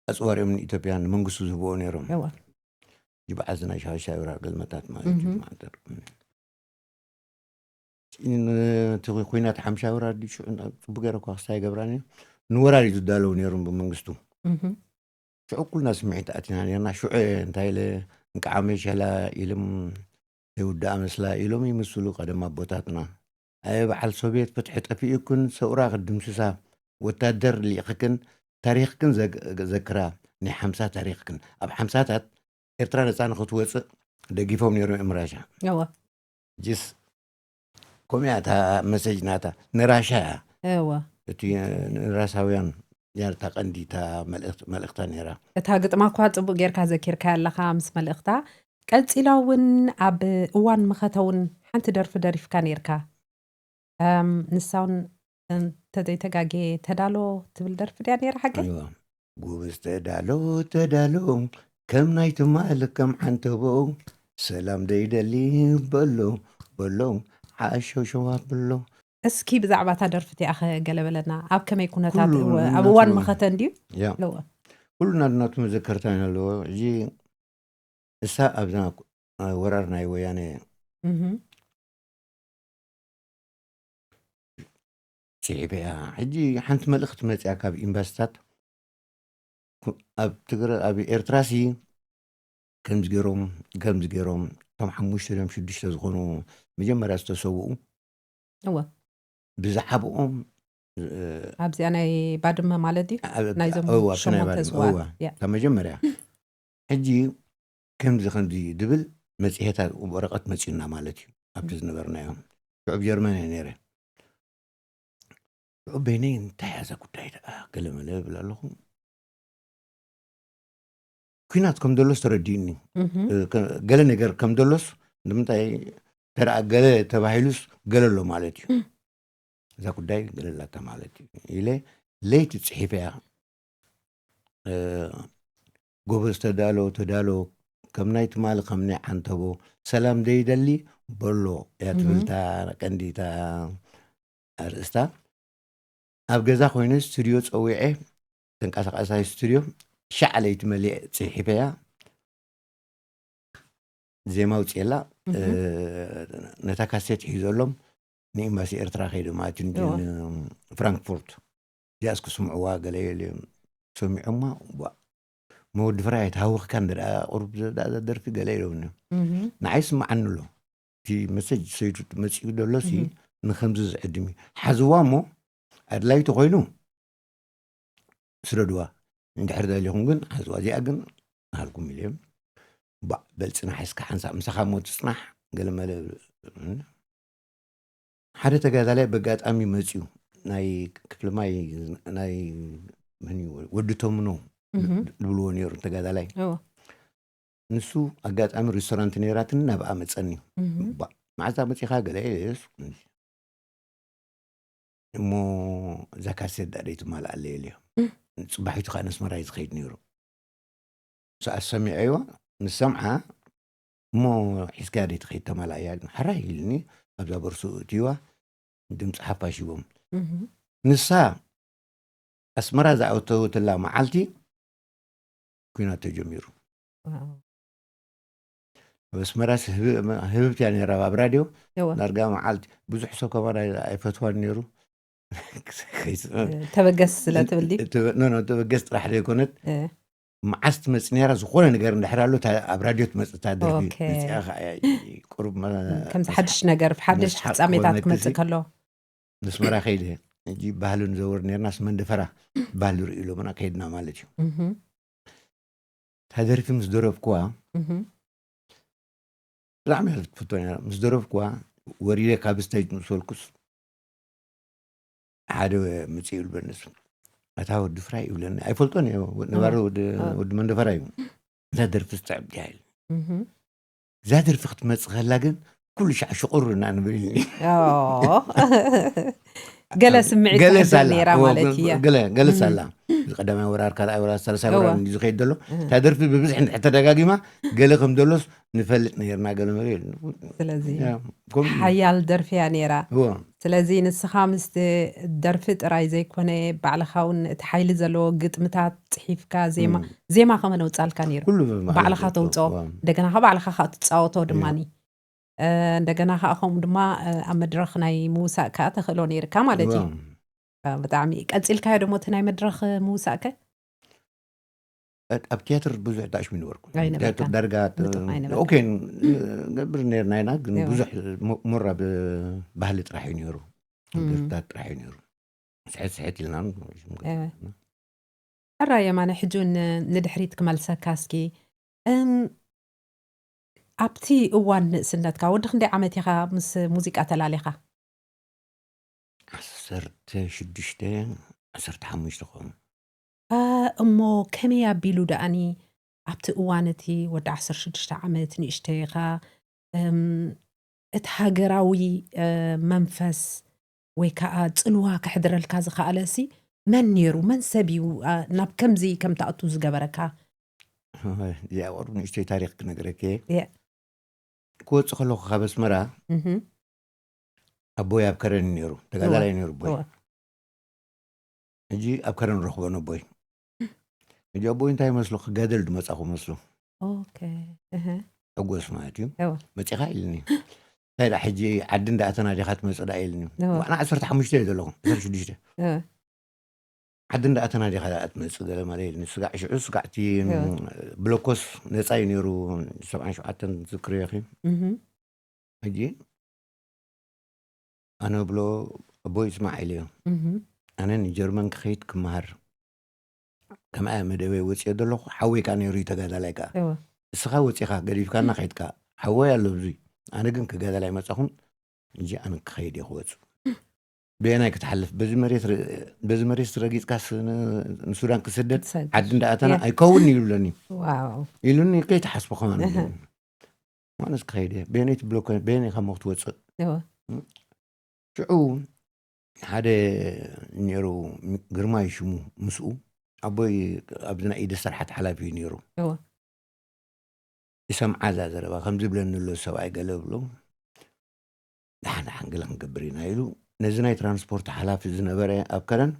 ኣጽዋር እዮም ንኢትዮጵያ ንመንግስቱ ዝህብዎ ነይሮም። እወ። ጅብዓት ናይ ሻሻ ወራር ገልመታት ማለት እዩ። እህ። ማዕተር። እቲ ኩናት ሓምሻ ወራር ድዩ ሽዑ ጽቡቅ ገይረ እኳ ክስታይ ገብራኒ ንወራር እዩ ዝዳለው ነይሮም ብመንግስቱ። እህ። ሽዑ ኩልና ስምዒት ኣቲና ነርና። ሽዑ እንታይ ኢለ እንቃዓ መሸላ ኢሎም ዘይውዳኣ መስላ ኢሎም ይምስሉ ቀደም ኣቦታትና። ኣየ በዓል ሶብየት ፍትሒ ጠፊኡክን ሰውራ ክድምስሳ ወታደር ሊእኽክን ታሪኽክን ዘግ- ዘክራ ናይ ሓምሳ ታሪኽክን ኣብ ሓምሳታት ኤርትራ ነፃ ንክትወፅእ ደጊፎም ነይሮም እዮም ራሻ። እወ። ጅስ ከምኡ እያ እታ መሰጅ ናታ ንራሻ እያ። እወ። እቲ ንራሳውያን እያ እታ ቀንዲ እታ መልእኽት- መልእኽታ ነይራ። እታ ግጥማ እኳ ጽቡቅ ጌርካ ዘኪርካ ኣለኻ ምስ መልእኽታ። ቀጺላ እውን ኣብ እዋን መኸተ እውን ሓንቲ ደርፊ ደሪፍካ ነይርካ። እም፣ ንሳ እውን እንተዘይተጋጌ ተዳሎ ትብል ደርፊ ድያ ነይራ ሓቂ? እዋ። ጎበዝ ተዳሎ ተዳሎ ከም ናይ ትማል ከም ዓንተቦ ሰላም ደይደሊ በሎ በሎ ሓሸሸዋ በሎ። እስኪ ብዛዕባ እታ ደርፊ እቲኣ ኸ ገለ በለና። ኣብ ከመይ ኩነታት ኩሉ እወ፣ ኣብ ናቱ- እዋን መኸተ እንድዩ? ያ እወ። ኩሉ ናቱ መዘከርታ ኣለዎ። እዚ እሳ ኣብዛ ወራር ናይ ወያነ እህ። ጽሒፈ እያ። ሕጂ ሓንቲ መልእኽቲ መጽያ ካብ ኤምባሲታት ኩ- ኣብ ትግረ ኣብ ኤርትራ ሲ ከምዚ ገይሮም ከምዚ ገይሮም እቶም ሓሙሽተ ድዮም ሽዱሽተ ዝኾኑ መጀመርያ ዝተሰውኡ እወ። ብዝሓብኦም ኣብዚኣ ናይ ባድመ ማለት ድዩ? ኣብ- ናይዞም እዋ፣ እቲ ናይ ሸሞንተ ባድመ፣ ስውኣት። እዋ፣ ያ። እታ መጀመርያ ሕጂ ከምዚ ከምዚ ድብል መጽሔታት ወረቐት መጺኡና ማለት እዩ። ኣብቲ ዝነበርናዮ ሽዑ ኣብ ጀርመን እየ ነይረ። ሽዑ በይነይ እንታይ እያ እዛ ጉዳይ ደኣ ገለመለ እብል ኣለኹ። ኲናት ከም ዘሎስ ተረዲኡኒ። እህ። እ፣ ከ- ገለ ነገር ከም ዘሎስ ንምንታይ ተደኣ ገለ ተባሂሉስ ገለ ኣሎ ማለት እዩ። እዛ ጉዳይ ገለ ኣላታ ማለት እዩ ኢለ ለይቲ ጽሒፈያ። እ፣ ጎበዝ ተዳሎ ተዳሎ ከም ናይ ትማሊ ከም ናይ ዓንተቦ ሰላም ዘይደሊ በሎ እያ ትብል እህ። እታ ቀንዲ እታ ኣርእስታ። ኣብ ገዛ ኮይነ ስቱድዮ ጸዊዐ ተንቀሳቃሳይ ስቱድዮ ሻዕ ለይቲ መሊአ ጽሒፈያ። ዜማ ኣውፅኤላ። እህ። እ፣ ነታ ካሴት ሒዘሎም ንኤምባሲ ኤርትራ ከይደ ማለት እዩ። እዋ። ንፍራንክፉርት እዚኣስ ክስምዕዋ ገለ ኢለ ሰሚዖማ። ዋ፣ መወዲ ፍራይ ኣይትሃውኽካ እንደ ደኣ ቁሩብ ዘ- ደኣ ደርፊ ገለ ኢሎምኒ። እህ፣ ንዓይ ስምዓኒ ኣሎ። እቲ መሰጅ ሰይዱ መፂኡ ዘሎ ሲ እህ፣ ንከምዚ ዝዕድም እዩ። ሓዝዋ እሞ ኣድላይ ተኮይኑ ስደድዋ፣ እንድሕር ደሊኹም ግን ሓዝዋ። እዚኣ ግን ሃልኩም ኢልዮም። ባዕ በል ፅናሕ እስካ ሓንሳብ ምሳኻ እሞ ትፅናሕ። ገለመለ ሓደ ተጋዳላይ በጋጣሚ መፅዩ፣ ናይ ክፍለ ማይ፣ ናይ መን እዩ? ወዲ ተምኖ እህ፣ ዝብልዎ ነይሩ ተጋዳላይ። እዎ፣ ንሱ ኣጋጣሚ ሬስቶራንት ነይራትን ናብኣ መፀኒ። እህ፣ ባዕ መዓዛ መፂኻ ገለ ኢለስ እሞ እዛ ካሴት ዳኣ ደይትማልኣለይ ኢለዮ። እህ፣ ፅባሒቱ ከዓ ነስመራ እዩ ዝኸይድ ነይሩ። ሰዓት ሰሚዐዮ፣ ንሰምዓ እሞ ሒዝካያ ደይትኸይድ ተማልኣያ ኢሉኒ። ሕራይ ኢልኒ። ኣብዛ ቦርሱ እትይዋ ድምፂ ሓፋሽ ሂቦም። እህ፣ ንሳ ኣስመራ ዝኣተወትላ መዓልቲ ኩናት ተጀሚሩ። ዋው፣ ኣብ ኣስመራስ ህብ- ህብብቲ እያ ነይራ ኣብ ራድዮ። እዎ፣ ዳርጋ መዓልቲ ብዙሕ ሰብ ከማን ኣይ- ኣይፈትዋን ነይሩ። እ፣ ተበገስ ስለ ትብሊ። ኖ ኖ፣ ተበገስ ጥራሕ ዘይኮነት፣ እ፣ መዓስ ትመፅ ነይራ? ዝኾነ ነገር እንድሕር ኣሎ እታ ኣብ ራድዮ ትመፅ እታ ደርፊ ኦኬ። መፅኣ ከዓ ቁሩብ መ- ከምዚ ሓድሽ ነገር ሓድሽ መስሓቅ ፍጻሜታት ክኾነኪ ክመፅእ ሲ- ከሎ። ነስመራ ከይደ ሕጂ ባህሊ ንዘውር ነርና፣ ስመንደፈራ ባህሊ ርኢ ኢሎምና ከይድና ማለት እዩ። እህ፣ እታ ደርፊ ምስ ደረፍኩዋ እህ፣ ብጣዕሚ እያ ትፈቶ ነራ። ምስ ደረፍኩዋ ወሪደ ካብ ስቴጅ ምስ በልኩስ ሓደ ምፅእ ይብልበኒ፣ እሱ ኣታ ወዲ ፍራይ ይብለኒ። ኣይፈልጦን እየ፣ ነባሪ እዎ፣ ወዲ እዎ። ወዲ መንደፈራ እዩ። እዛ ደርፊ ዝተዕብድ እያ ኢሉ። እህ፣ እዛ ደርፊ ክትመፅእ ከላ ግን ኩሉ ሻዕ ሽቁር እና ንብል ኢልኒ። ኦ፣ ገለ ስምዒት ገለ ተሕድር ሳላ ነይራ እዎ፣ ማለት እያ። ገለ ገለ እህ፣ ሳላ፣ እዚ ቀዳማይ ወራር ካልኣይ ወራር ሳልሳይ እዎ፣ ወራር እንዲ ዝኸይድ ዘሎ፣ እህ። እታ ደርፊ ብብዝሒ እንድሕር ተደጋጊማ ገለ ከም ዘሎስ ንፈልጥ ነይርና። ገለ መለ ኢሉ። ስለዚ ያ፣ ከምኡ እዩ። ሓያል ደርፊ እያ ነይራ። እዎ። ስለዚ ንስኻ ምስቲ ደርፊ ጥራይ ዘይኮነ፣ ባዕልኻ እውን እቲ ሓይሊ ዘለዎ ግጥምታት ጽሒፍካ፣ ዜማ እም። ዜማ ከመን ኣውጻልካ ነይሩ? ኩሉ ብባዕሉ ባዕልኻ ዘውጽኦ፣ ተውጽኦ፣ እዎ። እንደገና ኸ ባዕልኻ ኸኣ ትጻወቶ እዎ። ድማኒ። እ፣ እንደገና ኸኣ ከምኡ ድማ፣ እ፣ ኣብ መድረኽ ናይ ምውሳእ ከኣ ተኽእሎ ነይርካ ማለት እዩ። እዎ። እ፣ ብጣዕሚ ቀጺልካዮ ደሞ እቲ ናይ መድረኽ ምውሳእከ? እ፣ ኣብ ቲያትር ብዙሕ ተኣሽሙ ይነበርኩ። ኣይነበርካን። ቲያትር ዳርጋ ት-፣ ንጡፍ ኣይነበርካን። ኦኬ፣ ን-፣ ገብር ነርና ኢና፣ ግን እዎ። ብዙሕ ሞ-፣ ሞራ ብ-፣ ባህሊ ጥራሕ እዩ ነይሩ። እም። ደርፍታት ጥራሕ እዩ ነይሩ። ስሕት ስሕት ኢልና ን-፣ እዎ። ሕራይ የማነ፣ ሕጂ እውን ን-፣ ንድሕሪት ክመልሰካ እስኪ። እም፣ ኣብቲ እዋን ንእስነትካ፣ ወዲ ክንደይ ዓመት ኢኻ ምስ ሙዚቃ ተላሊኻ? ዓሰርተ ሽዱሽተ፣ ዓሰርተ ሓሙሽተ ክኸውን። አ፣ እሞ ከመይ ኣቢሉ ደኣኒ ኣብቲ እዋን እቲ ወዲ ዓሰርተ ሽዱሽተ ዓመት ንእሽተይ ኢኻ፣ እም፣ እቲ ሃገራዊ፣ እ፣ መንፈስ ወይ ከኣ ጽልዋ ከሕድረልካ ዝኸኣለሲ መን ነይሩ? መን ሰብ እዩ፣ አ፣ ናብ ከምዚ ከም ትኣቱ ዝገበረካ? እዚኣ ቁሩብ ንእሽተይ ታሪኽ ክነግረኪ እየ። እየ። ክወጽእ ከለኹ ካብ ኣስመራ እህ። ኣቦይ ኣብ ከረን እዩ ነይሩ። ተጋዳላይ እወ፣ ነይሩ ኣቦይ። እወ። ሕጂ ኣብ ከረን ረኽቦ ነቦይ። ሕጂ ኣቦይ እንታይ መስሎ? ክጋደል ዝመጻኹ መስሎ። ኦኬ፣ እህ። ሕጎስ ማለት እዩ። እወ። መጺኻ ኢልኒ። እንታይ ደኣ ሕጂ ዓዲ እንዳኣተና ዲኻ ትመጽእ ደኣ ኢልኒ። እወ። ዋዕና ዓሰርተ ሓሙሽተ እየ ዘለኹ፣ ዓሰርተ ሽዱሽተ። እወ። ዓዲ እንዳኣተና ዲኻ ደኣ ትመጽእ ገለ መለ ኢልኒ። ስጋዕ ሽዑ ስጋዕ እቲ እወ። ብሎኮስ ነጻ እዩ ነይሩ፣ ሰብዓን ሸውዓተን ዝክርዮ ኢኺ። እህ። ሕጂ ኣነ ብሎ ኣቦይ ስማዕ ኢለዮ። እህ። ኣነ ንጀርመን ክኸይድ ክመሃር ከምኣ መደበይ ወፅዮ ዘለኹ፣ ሓወይ ከኣ ነይሩ እዩ ተጋዳላይ ከኣ። እወ። እስኻ ወፂኻ ገዲፍካና ከይድካ፣ ሓወይ ኣሎ ብዙይ። ኣነ ግን ክጋዳላይ መፃኹን፣ እንጂ ኣነ ክኸይድ እየ ክወፅ። በየናይ ክትሓልፍ? በዚ መሬት ረ-፣ በዚ መሬት ረጊፅካስ ን-፣ ንሱዳን ክስደድ ክትሰግር። ዓዲ እንዳኣተና ያ። ኣይከውን ይብለኒ። ዋው። ኢሉኒ ከይትሓስቦ ከማን እህ። ይብለኒ። ማለት ክኸይድ እየ። በየነይ ትብሎ ኮነ፣ በየነይ ካብ ሞት ትወፅእ? እወ። ሽዑ ሓደ ነይሩ፣ ግርማይ ሽሙ፣ ምስኡ ኣቦይ ኣብዚ ናይ ኢደ ስራሓት ሓላፊ እዩ ነይሩ። እወ። ይሰምዓ እዛ ዘረባ፣ ከምዚ ብለኒ ኣሎ ሰብኣይ ገለ ብሎ፣ ደሓን ደሓን ገለ ክንገብር ኢና ኢሉ፣ ነዚ ናይ ትራንስፖርት ሓላፊ ዝነበረ ኣብ ከረን፣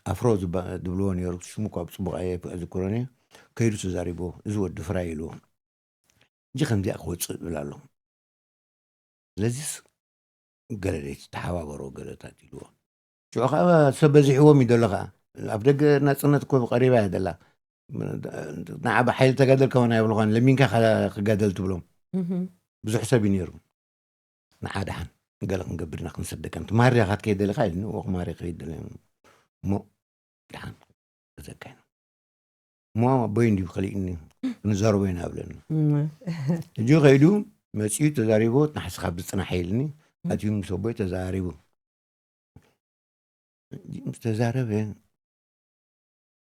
ኣፍሮ ዝባ-፣ ዝብልዎ ነይሩ፣ ሽሙ እኳ ብጽቡቕ ኣየ-፣ ኣይዝክሮን እየ፣ ከይዱ ተዛሪብዎ፣ እዚ ወዲ ፍራይ ኢልዎ። ሕጂ ከምዚኣ ክወጽእ ይብል ኣሎ። ስለዚስ ገለ ደይትተሓባበሮ ገለታት ኢልዎ። ሽዑ ኸዓ ሰብ በዚሕዎም እዩ ዘሎ ኸዓ። ኣብ ደገ ናጽነት እኮ ቀሪባ እያ ዘላ። ንዓ ብሓይሊ ተጋደልካ እውን ኣይብልኻን፣ ለሚንካ ኢኻ ክጋደል ትብሎም። ብዙሕ ሰብ እዩ ነይሩ። ንዓ ደሓን ገለ ክንገብር ኢና፣ ክንሰደካ፣ ትማሪ ዲኻ ክትከይድ ደለኻ ኢሉኒ። እወ ክማሪ ክኸይድ ደለ እሞ ደሓን ገዘካ ኢና። እሞ ኣቦይ እንዲዩ ከሊእኒ፣ ክንዛረቦ ኢና ብለኒ። ሕጂ ከይዱ መጺኡ ተዛሪቦ፣ ናሕሲ ካብ ዝጽናሕ ኢልኒ። ኣትዩ ምስ ኣቦይ ተዛሪቡ። ምስ ተዛረበ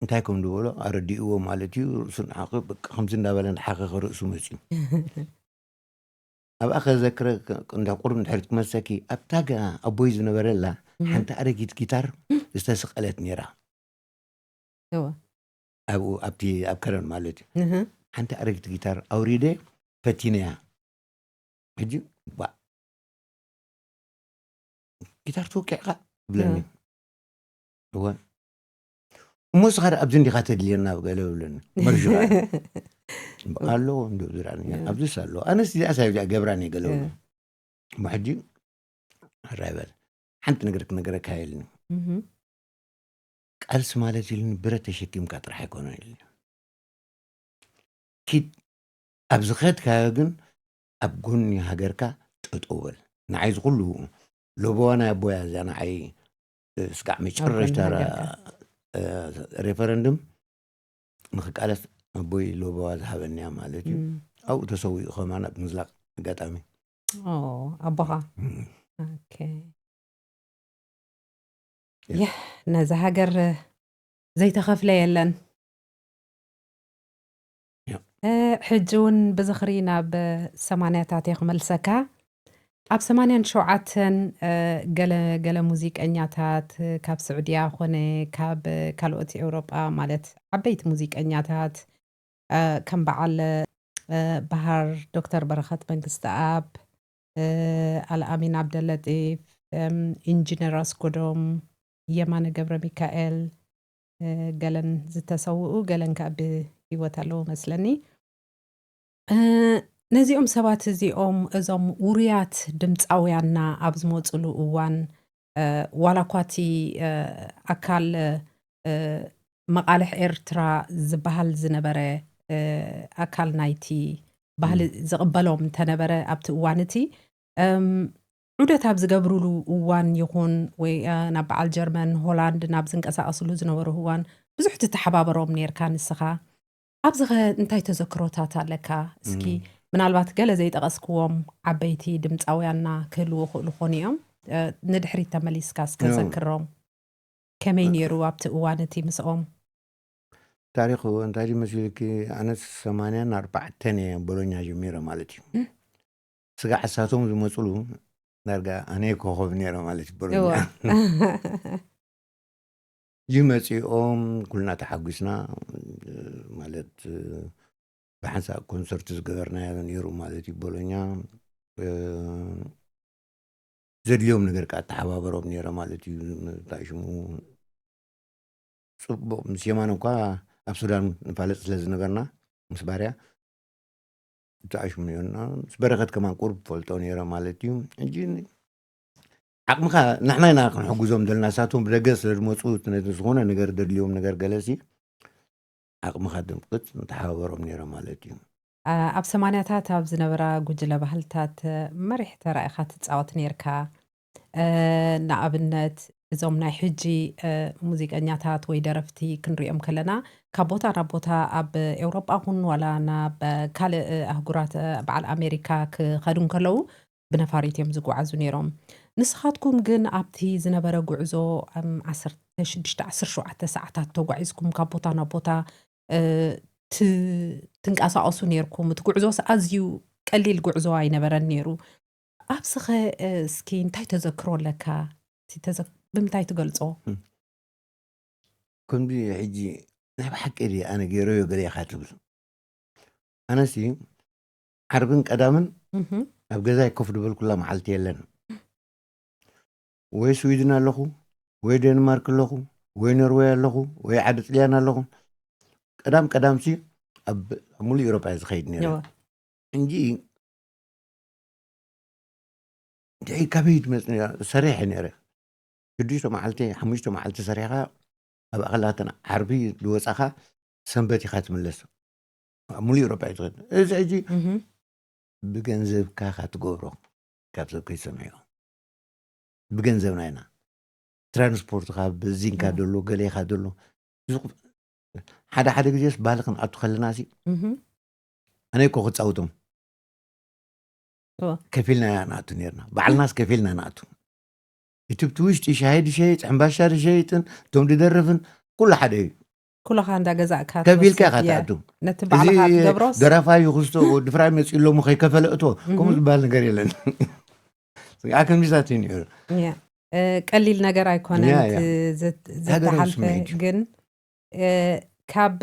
እንታይ ከም ዝበሎ ኣረዲእዎ ማለት እዩ። ርእሱ ንሓቂ በቃ ከምዚ እንዳበለ እንዳሓኸኸ ርእሱ መጺኡ። ኣብኣ ከዘክረ እንዳ ቁሩብ እንድሕር ትመሰኪ ኣብታ ገ-፣ ኣቦይ ዝነበረላ ሓንቲ ኣረጊት ጊታር ዝተሰቐለት ነይራ። እወ። ኣብኡ ኣብቲ ኣብ ከረን ማለት እዩ። እህ። ሓንቲ ኣረጊት ጊታር ኣውሪደ ፈቲነያ። ሕጂ ባ ጊታር ተወቂዕካ ብለኒ። እወ። እሞ እስኻ ደኣ ኣብዚ እንዲኻ ተድልየና ገለ ብለኒ። መርሹ ኣለዎ እንዲ ዝራኒ። ኣብዚስ ኣለዎ። ኣነስ እዚኣ ሳይ ገብራኒ ገለ ብለኒ። እሞ ሕጂ ሕራይ በል። ሓንቲ ነገር ክነገረካ ኢልኒ። እህ። ቃልሲ ማለት ኢልኒ ብረት ተሸኪምካ ጥራሕ ኣይኮነን ኢልኒ። ኪድ ኣብ ዝኸድካዮ ግን ኣብ ጎኒ ሃገርካ ጠጠው በል። ንዓይ እዚ ኩሉ ለበዋ ናይ ኣቦያ እዚኣ ንዓይ እስካዕ መጨረሽታ ጎኒ ሃገርካ። እ፣ ሬፈረንድም ንክቃለስ ኣቦይ ለበዋ ዝሃበኒያ ማለት እዩ። እም። ኣብኡ ተሰዊኡ ከማን ኣብ ምዝላቕ ኣጋጣሚ። ኦ፣ ኣቦኻ። እም። ኦኬ። ያ። ይህ ነዚ ሃገር ዘይተኸፍለ የለን። ያ። እ፣ ሕጂ እውን ብዝኽሪ ናብ ሰማንያታት እየ ክመልሰካ። ኣብ ሰማንያን ሸውዓተን፣ እ፣ ገለ ገለ ሙዚቀኛታት፣ እ፣ ካብ ስዑድያ ኾነ ካብ፣ እ፣ ካልኦት ኤውሮጳ፣ ማለት ዓበይቲ ሙዚቀኛታት፣ እ፣ ከም በዓል፣ እ፣ ባህር ዶክተር በረኸት መንግስተኣብ፣ እ፣ ኣልኣሚን ዓብደለጢፍ፣ እም፣ ኢንጂነር ኣስጎዶም፣ የማነ ገብረ ሚካኤል፣ እ፣ ገለን ዝተሰውኡ፣ ገለን ከኣ ብህይወት ኣለዉ መስለኒ። እ፣ ነዚኦም ሰባት እዚኦም፣ እዞም ውሩያት ድምጻውያንና ኣብ ዝመጹሉ እዋን፣ እ፣ ዋላ እኳ እቲ፣ እ፣ ኣካል፣ እ፣ መቓልሕ ኤርትራ ዝበሃል ዝነበረ፣ እ፣ ኣካል ናይቲ ባህሊ እም። ዝቕበሎም እንተነበረ ኣብቲ እዋን እቲ፣ እም፣ ዑደት ኣብ ዝገብሩሉ እዋን ይኹን ወይ፣ እ፣ ናብ በዓል ጀርመን፣ ሆላንድ ናብ ዝንቀሳቐስሉ ዝነበሩ እዋን ብዙሕ ትተሓባበሮም ኔርካ ንስኻ። ኣብዚ ኸ እንታይ ተዘክሮታት ኣለካ? እስኪ እም። ምናልባት ገለ ዘይጠቐስክዎም ዓበይቲ ድምጻውያንና ክህልዉ ይኽእሉ ኾኑ እዮም። እ፣ ንድሕሪት ተመሊስካ እስከ እም። ዘክሮም። ከመይ ነይሩ ኣብቲ እዋን እቲ ምስኦም? ታሪኹ እንታይ ድዩ መሲሉኪ? ኣነስ ሰማንያን ኣርባዕተን እየ ቦሎኛ ጀሚረ ማለት እዩ። እም። ስጋዕ እሳቶም ዝመፅሉ ዳርጋ ኣነ ኮኸብ ነይረ ማለት እዩ ቦሎኛ። እወ። ይመፂኦም ኩልና ተሓጒስና፣ ማለት፣ ብሓንሳእ ኮንሰርት ዝገበርናዮ ነይሩ ማለት እዩ ቦሎኛ። እ፣ ዘድልዮም ነገር ከዓ ተሓባበሮም ነይረ ማለት እዩ። እንታይ ሽሙ፣ ፅቡቕ ምስ የማን እኳ ኣብ ሱዳን ንፋለጥ ስለ ዝነበርና ምስ ባርያ፣ እንታይ ሽሙ ነይሩና፣ ምስ በረኸት ከማን ቁሩብ ፈልጦ ነይረ ማለት እዩ። ሕጂ ዓቕምኻ ንሕና ኢና ክንሕግዞም ዘለና፣ ንሳቶም ብደገ ስለ ዝመፁ ነቲ ዝኾነ ነገር ዘድልዮም ነገር ገለሲ ዓቕምኻ ድምቅት ንተሓባበሮም ነይረ ማለት እዩ። ኣ-፣ ኣብ ሰማንያታት ኣብ ዝነበራ ጉጅለ ባህልታት፣ እ፣ መሪሕ ተራ ኢኻ ትጻወት ነይርካ። እ፣ ንኣብነት እዞም ናይ ሕጂ፣ እ፣ ሙዚቀኛታት ወይ ደረፍቲ ክንሪኦም ከለና ካብ ቦታ ናብ ቦታ ኣብ ኤውሮጳ ኹን ዋላ ናብ ካልእ ኣህጉራት፣ እ፣ በዓል ኣሜሪካ ክኸዱ እንከለዉ ብነፋሪት እዮም ዝጓዓዙ ነይሮም። ንስኻትኩም ግን ኣብቲ ዝነበረ ጉዕዞ፣ እም፣ ዓሰርተ ሽዱሽተ ዓሰርተ ሸውዓተ ሰዓታት ተጓዒዝኩም ካብ ቦታ ናብ ቦታ፣ እ፣ ት-፣ ትንቀሳቐሱ ነይርኩም። እቲ ጉዕዞስ ኣዝዩ ቀሊል ጉዕዞ ኣይነበረን ነይሩ። ኣብዚ ኸ፣ እ፣ እስኪ እንታይ ተዘክሮ ኣለካ? እቲ ተዘክ-፣ ብምንታይ ትገልጾ? እም። ከምዚ ሕጂ ናይ ብሓቂ ድየ ኣነ ገይረዮ ገለ ኢኻ ትብል። ኣነሲ ዓርብን ቀዳምን እህ። ኣብ ገዛይ ኮፍ ዝበልኩላ መዓልቲ የለን። ወይ ስዊድን ኣለኹ፣ ወይ ዴንማርክ ኣለኹ፣ ወይ ኖርወይ ኣለኹ፣ ወይ ዓዲ ጥልያን ኣለኹ። ቀዳም ቀዳምሲ ኣብ፣ ኣብ ሙሉእ ኤውሮጳ እየ ዝኸይድ ነይረ። እወ። እንጂ እንታይ ካበይ ትመጽእ ነይራ? ሰሪሐ ነይረ። ሽዱሽተ መዓልቲ፣ ሓሙሽተ መዓልቲ ሰሪሕኻ፣ ኣብ ኣኸላተን ዓርቢ ዝወጻኻ፣ ሰንበት ኢኻ ትምለስ። ኣብ ሙሉእ ኤውሮጳ እዩ ትኸድ። እዚ ሕጂ እህ፣ ብገንዘብካ ኢኻ ትገብሮ። ካብ ሰብ ከይሰምዕዮ። ብገንዘብና ኢና። ትራንስፖርትኻ፣ በዚንካ እህ። ደሎ፣ ገሌኻ ደሎ። ዝቕ-፣ ሓደ ሓደ ግዜስ ባህሊ ክንኣቱ ከለና ሲ፣ እህ። ኣነ እኮ ክጻውቶም። እወ። ከፊልና ኢና ንኣቱ ነርና። ባዕልናስ ከፊልና ንኣቱ። እቲ ብቲ ውሽጢ ሻሂ ድሸይጥ፣ ሕምባሻ ድሸይጥን፣ እቶም ድደርፍን፣ ኩሉ ሓደ እዩ። ኩለኻ እንዳገዛእካ ከፊልካ ትወስድ ኢኻ እያ። ትኣቱ። ነቲ እዚ ባዕልኻ ትገብሮስ? ደራፋይ ይኽስቶ፣ ወዲ ፍራይ መጺኡ ኣሎ፣ እሞ ከይከፈለ እቶ፣ ከምኡ እህ። ዝበሃል ነገር የለን። ኣ ከምዚታት እዩ ነይሩ። እያ። እ፣ ቀሊል ነገር ኣይኮነን እያ፣ እቲ እያ። ዝት-፣ ሃገራዊ ዝተሓልፈ ስምዒት እዩ። ግን፣ እ፣ ካብ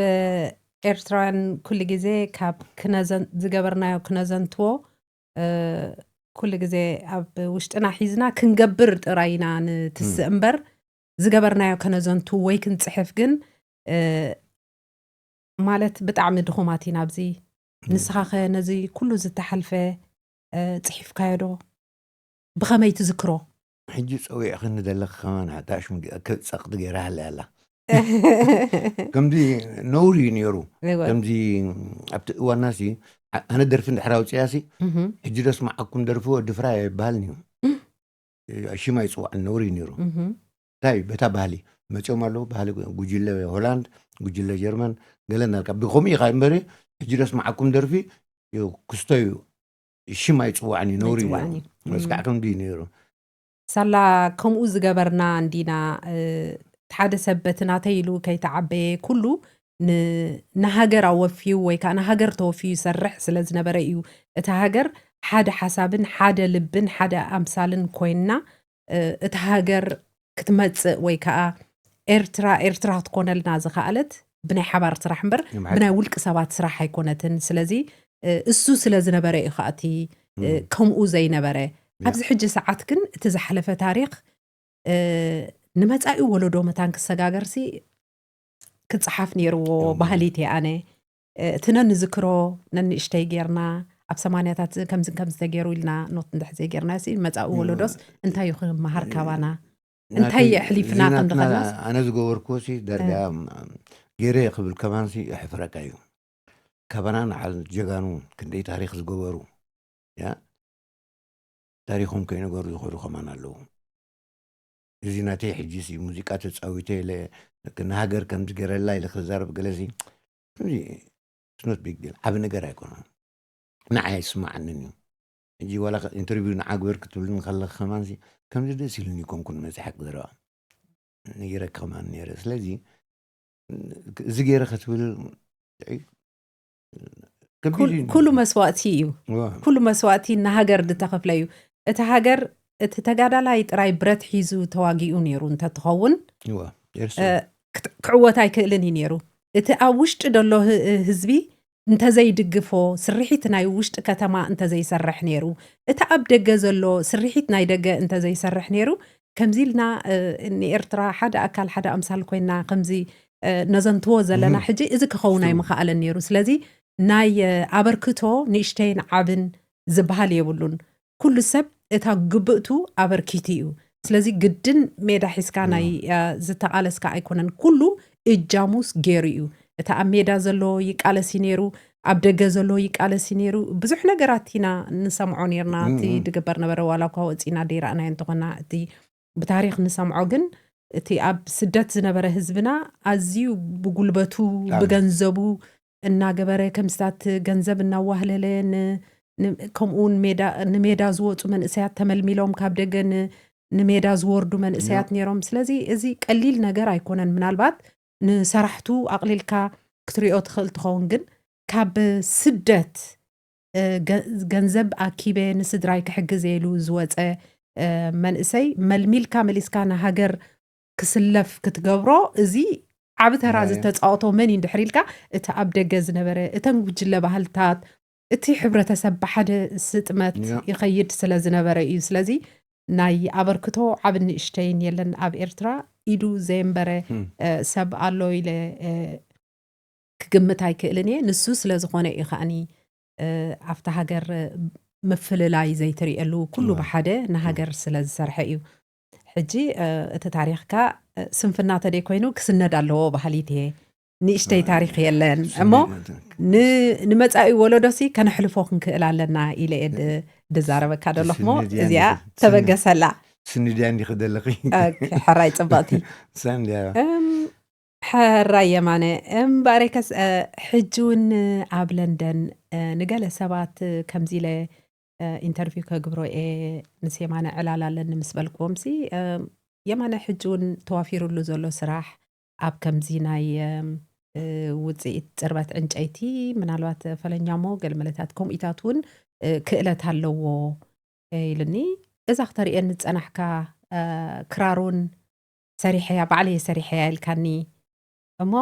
ኤርትራውያን ኩሉ ግዜ ካብ ክነዘን-፣ ዝገበርናዮ ክነዘንትዎ፣ እ፣ ኩሉ ግዜ ኣብ ውሽጥና ሒዝና ክንገብር ጥራይ ኢና ንትስእ እም። እምበር፣ ዝገበርናዮ ከነዘንቱ ወይ ክንጽሕፍ ግን፣ እ፣ ማለት ብጣዕሚ ድኹማት ኢና ኣብዚ። እም። ንስኻኸ ነዚ ኩሉ ዝተሓልፈ፣ እ፣ ጽሒፍካዮ ዶ? ብኸመይ ትዝክሮ? ሕጂ ጸዊዕኽኒ ዘለኺ ከማን፣ ሓታ ሽሙ ዲ-፣ ከ-፣ ጸቕጢ ገይራ ሃለያ ኣላ። ከምዚ ነውሪ እዩ ነይሩ። እወ። ከምዚ ኣብቲ እዋንና ሲ፣ ኣ-፣ ኣነ ደርፊ እንድሕር ኣውፅያ ሲ፣ እህ። ሕጂ ደስ መዓኩም ደርፊ ወዲ ፍራይ ኣይበሃልን እዩ። ሽም ኣይፅዋዕን፣ ነውሪ እዩ ነይሩ። እህ። እንታይ እዩ? በታ ባህሊ መፂኦም ኣለዉ። ባህሊ ጉጅለ ሆላንድ፣ ጉጅለ ጀርመን፣ ገለ እናልካ ብኸምኡ ኢኻ እምበሪ፣ ሕጂ ደስ መዓኩም ደርፊ እዩ፣ ክስቶ እዩ፣ ሽም ኣይፅዋዕን እዩ፣ ነውሪ እዩ ነይሩ። ኣይፅዋዕን እዩ። መስካዕ እም። ከምዚ እዩ ነይሩ። ሳላ ከምኡ ዝገበርና እንዲና፣ እ፣ እቲ ሓደ ሰብ በቲ ናተይ ኢሉ ከይተዓበየ ኩሉ ን-፣ ንሃገር ኣወፍዩ ወይ ከዓ ንሃገር ተወፍዩ ይሰርሕ ስለ ዝነበረ እዩ። እታ ሃገር ሓደ ሓሳብን ሓደ ልብን ሓደ ኣምሳልን ኮይንና፣ እ፣ እታ ሃገር ክትመጽእ ወይ ከዓ ኤርትራ፣ ኤርትራ ክትኮነልና ዝኸኣለት ብናይ ሓባር ስራሕ እምበር፣ ብሓቂ። ብናይ ውልቂ ሰባት ስራሕ ኣይኮነትን። ስለዚ፣ እ፣ እሱ ስለ ዝነበረ እዩ ከዓ እቲ፣ እ፣ እም። ከምኡ ዘይነበረ። ያ። ኣብዚ ሕጂ ሰዓት ግን እቲ ዝሓለፈ ታሪኽ፣ እ፣ ንመጻኢ ወለዶ መታን ክሰጋገርሲ ክጸሓፍ ነይርዎ እም። ባህሊት እየ ኣነ። እ፣ እቲ ነንዝክሮ ነንእሽተይ ጌርና፣ ኣብ ሰማንያታት ከምዚ ከምዚ ተገይሩ ኢልና ኖት እንድሕር ዘይጌርና ሲ፣ መጻኢ እም። ወለዶስ እንታይ እዩ ክመሃር እ፣ ካባና? ናተይ እንታይ የሕሊፍና እዚ ከም ናትና ዝኸድናስ? ኣነ ዝገበርኩዎ ሲ፣ ዳርጋ፣ እ። ም-፣ ገይረ ክብል ከማን ሲ፣ የሕፍረካ እዩ። ካባና ንዓል ጀጋኑ ክንደይ ታሪኽ ዝገበሩ፣ ያ፣ ታሪኾም ከይነገሩ ዝኸዱ ከማን ኣለዉ። እዚ ናተይ ሕጂ ሲ፣ ሙዚቃ ተጻዊተ ኢለ፣ ንሃገር ከምዚ ገይረላ ኢለ ክዛረብ ገለ ሲ፣ ከምዚ፣ it's not big deal፣ ዓቢ ነገር ኣይኮነን። ንዓይ ኣይስማዓንን እዩ። ሕጂ ዋላ ከ-፣ ኢንተርቪው ንዓ ግበር ክትብልኒ ከለኺ ከማን ሲ፣ ከምዚ ደስ ኢሉኒ ኣይኮንኩን መጺሐ ክዛረባ። ነጊረኪ ከማን ነይረ። ስለዚ፣ እዚ ገይረ ክትብል፣ እ፣ ከቢድ ኩል-፣ እዩ። ኩሉ መስዋእቲ እዩ። ዋ። ኩሉ መስዋእቲ ንሃገር ዝተኸፍለ እዩ። እቲ ሃገር፣ እቲ ተጋዳላይ ጥራይ ብረት ሒዙ ተዋጊኡ ነይሩ እንተትኸውን፣ ዋ፣ ኤርትራ። እ፣ ክት-፣ ክዕወት ኣይክእልን እዩ ነይሩ። እቲ ኣብ ውሽጢ ዘሎ ህ-፣ ህዝቢ እንተዘይድግፎ፣ ስርሒት ናይ ውሽጢ ከተማ እንተዘይሰርሕ ነይሩ፣ እቲ ኣብ ደገ ዘሎ ስርሒት ናይ ደገ እንተዘይሰርሕ ነይሩ፣ ከምዚ ኢልና፣ እ፣ ንኤርትራ ሓደ ኣካል ሓደ ኣምሳል ኮይና ከምዚ፣ እ፣ ነዘንትዎ ዘለና እህ። ሕጂ እዚ ክኸውን እሱ። ኣይምኸኣለን ነይሩ። ስለዚ ናይ፣ እ፣ ኣበርክቶ ንእሽተይን ዓብን ዝበሃል የብሉን። ኩሉ ሰብ እታ ግብእቱ ኣበርኪቱ እዩ። ስለዚ ግድን ሜዳ ሒዝካ ናይ፣ እም። እ፣ ዝተቓለስካ ኣይኮነን። ኩሉ እጃሙስ ገይሩ እዩ። እታ ኣብ ሜዳ ዘሎ ይቃለስ እዩ ነይሩ፣ ኣብ ደገ ዘሎ ይቃለስ እዩ ነይሩ። ብዙሕ ነገራት ኢና ንሰምዖ ነይርና። እም፣ እቲ እም። ድግበር ነበረ፣ ዋላ እኳ ወፂና ደይረኣናዮ እንተኾና፣ እቲ ብታሪኽ ንሰምዖ ግን፣ እቲ ኣብ ስደት ዝነበረ ህዝብና ኣዝዩ ብጉልበቱ፣ ብጣዕሚ። ብገንዘቡ እናገበረ፣ ከምስታት ገንዘብ እናዋህለለ፣ ን-፣ ን-፣ ከምኡ እውን ሜዳ፣ ንሜዳ ዝወፁ መንእሰያት ተመልሚሎም ካብ ደገ ን-፣ ንሜዳ ዝወርዱ መንእሰያት እያ። ነይሮም። ስለዚ እዚ ቀሊል ነገር ኣይኮነን። ምናልባት ንሰራሕቱ ኣቕሊልካ ክትሪኦ ትኽእል ትኸውን፣ ግን ካብ ስደት፣ እ፣ ገ-፣ ገንዘብ ኣኪበ ንስድራይ ክሕግዝ ኢሉ ዝወፀ፣ እ፣ መንእሰይ መልሚልካ መሊስካ ንሃገር ክስለፍ ክትገብሮ፣ እዚ ዓቢ ተራ ያ፣ ያ። ዝተፃወቶ መን እዩ እንድሕር ኢልካ፣ እቲ ኣብ ደገ ዝነበረ፣ እተን ጉጅለ ባህልታት፣ እቲ ሕብረተሰብ ብሓደ ስጥመት ያ። ይኸይድ ስለ ዝነበረ እዩ። ስለዚ ናይ ኣበርክቶ ዓብን ንእሽተይን የለን ኣብ ኤርትራ፣ ኢዱ ዘየንበረ፣ እም። እ፣ ሰብ ኣሎ ኢለ፣ እ፣ ክግምት ኣይክእልን እየ። ንሱ ስለ ዝኾነ እዩ ከኣኒ፣ እ፣ ኣብታ ሃገር፣ እ፣ ምፍልላይ ዘይትርእየሉ፣ ኩሉ እዋ። ብሓደ ንሃገር እም። ስለ ዝሰርሐ እዩ። ሕጂ፣ እ፣ እቲ ታሪኽካ፣ እ፣ ስንፍና ተደይ ኮይኑ ክስነድ ኣለዎ በሃሊት እየ። ንእሽተይ ታሪኽ የለን እሞ ንመፃኢ ወለዶሲ ከነሕልፎ ክንክእል ኣለና ኢለ እየ ድዛረበካ ደለኹ ሞ እዚኣ ተበገሰላ። ስኒ ድያ እንዲኺ ደለኺ? ሕራይ ፅብቕቲ። ሕራይ የማነ። እምበኣረይከስ ሕጂ እውን ኣብ ለንደን ንገለ ሰባት ከምዚ ኢለ ኢንተርቪው ከግብሮ እየ፣ ምስ የማነ ዕላል ኣለኒ ምስ በልክዎም ሲ የማነ ሕጂ እውን ተዋፊሩሉ ዘሎ ስራሕ ኣብ ከምዚ ናይ ውፅኢት ፅርበት ዕንጨይቲ ምናልባት ፈለኛሞ ገለ መለታት ከምኡታት እውን ክእለት ኣለዎ ኢልኒ። እዛ ክተርእየኒ ዝፀናሕካ ክራር እውን ሰሪሐያ ባዕለይ ሰሪሐያ ኢልካኒ እሞ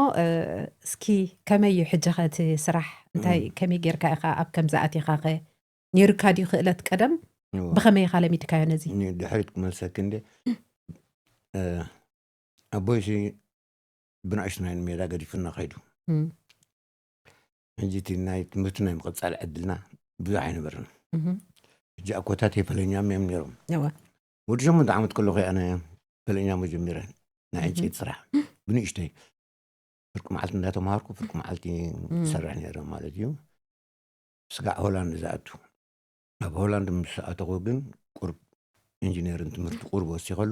እስኪ ከመይ እዩ ሕጂ ኸ እቲ ስራሕ እንታይ ከመይ ጌርካ ኢኻ ኣብ ከምዚ ኣቲኻ ኸ ነይሩካ ድዩ ክእለት ቀደም ብኸመይ ኢኻ ለሚድካዮ ነዚ? ድሕሪት ክመልሰኪ እንደ ኣቦይሲ ብንእሽትናይ ንሜዳ ገዲፉና ኸይዱ። ሕጂ እቲ ናይ ትምህርቲ ናይ ምቕፃል ዕድልና ብዙሕ ኣይነበረን። ሕጂ ኣኮታት የፈለኛም እዮም ነይሮም። ወዲ ሸሞንተ ዓመት ከለኹ ኣነ ፈለኛሞ ጀሚረ ናይ ዕንጨይቲ ስራሕ ብንእሽተይ ፍርቂ መዓልቲ እንዳተምሃርኩ ፍርቂ መዓልቲ ዝሰርሕ ነይረ ማለት እዩ። ስጋዕ ሆላንድ ዝኣቱ። ኣብ ሆላንድ ምስ ኣተኹ ግን ቁርብ ኢንጂነርን ትምህርቲ ቁርብ ወሲኸሉ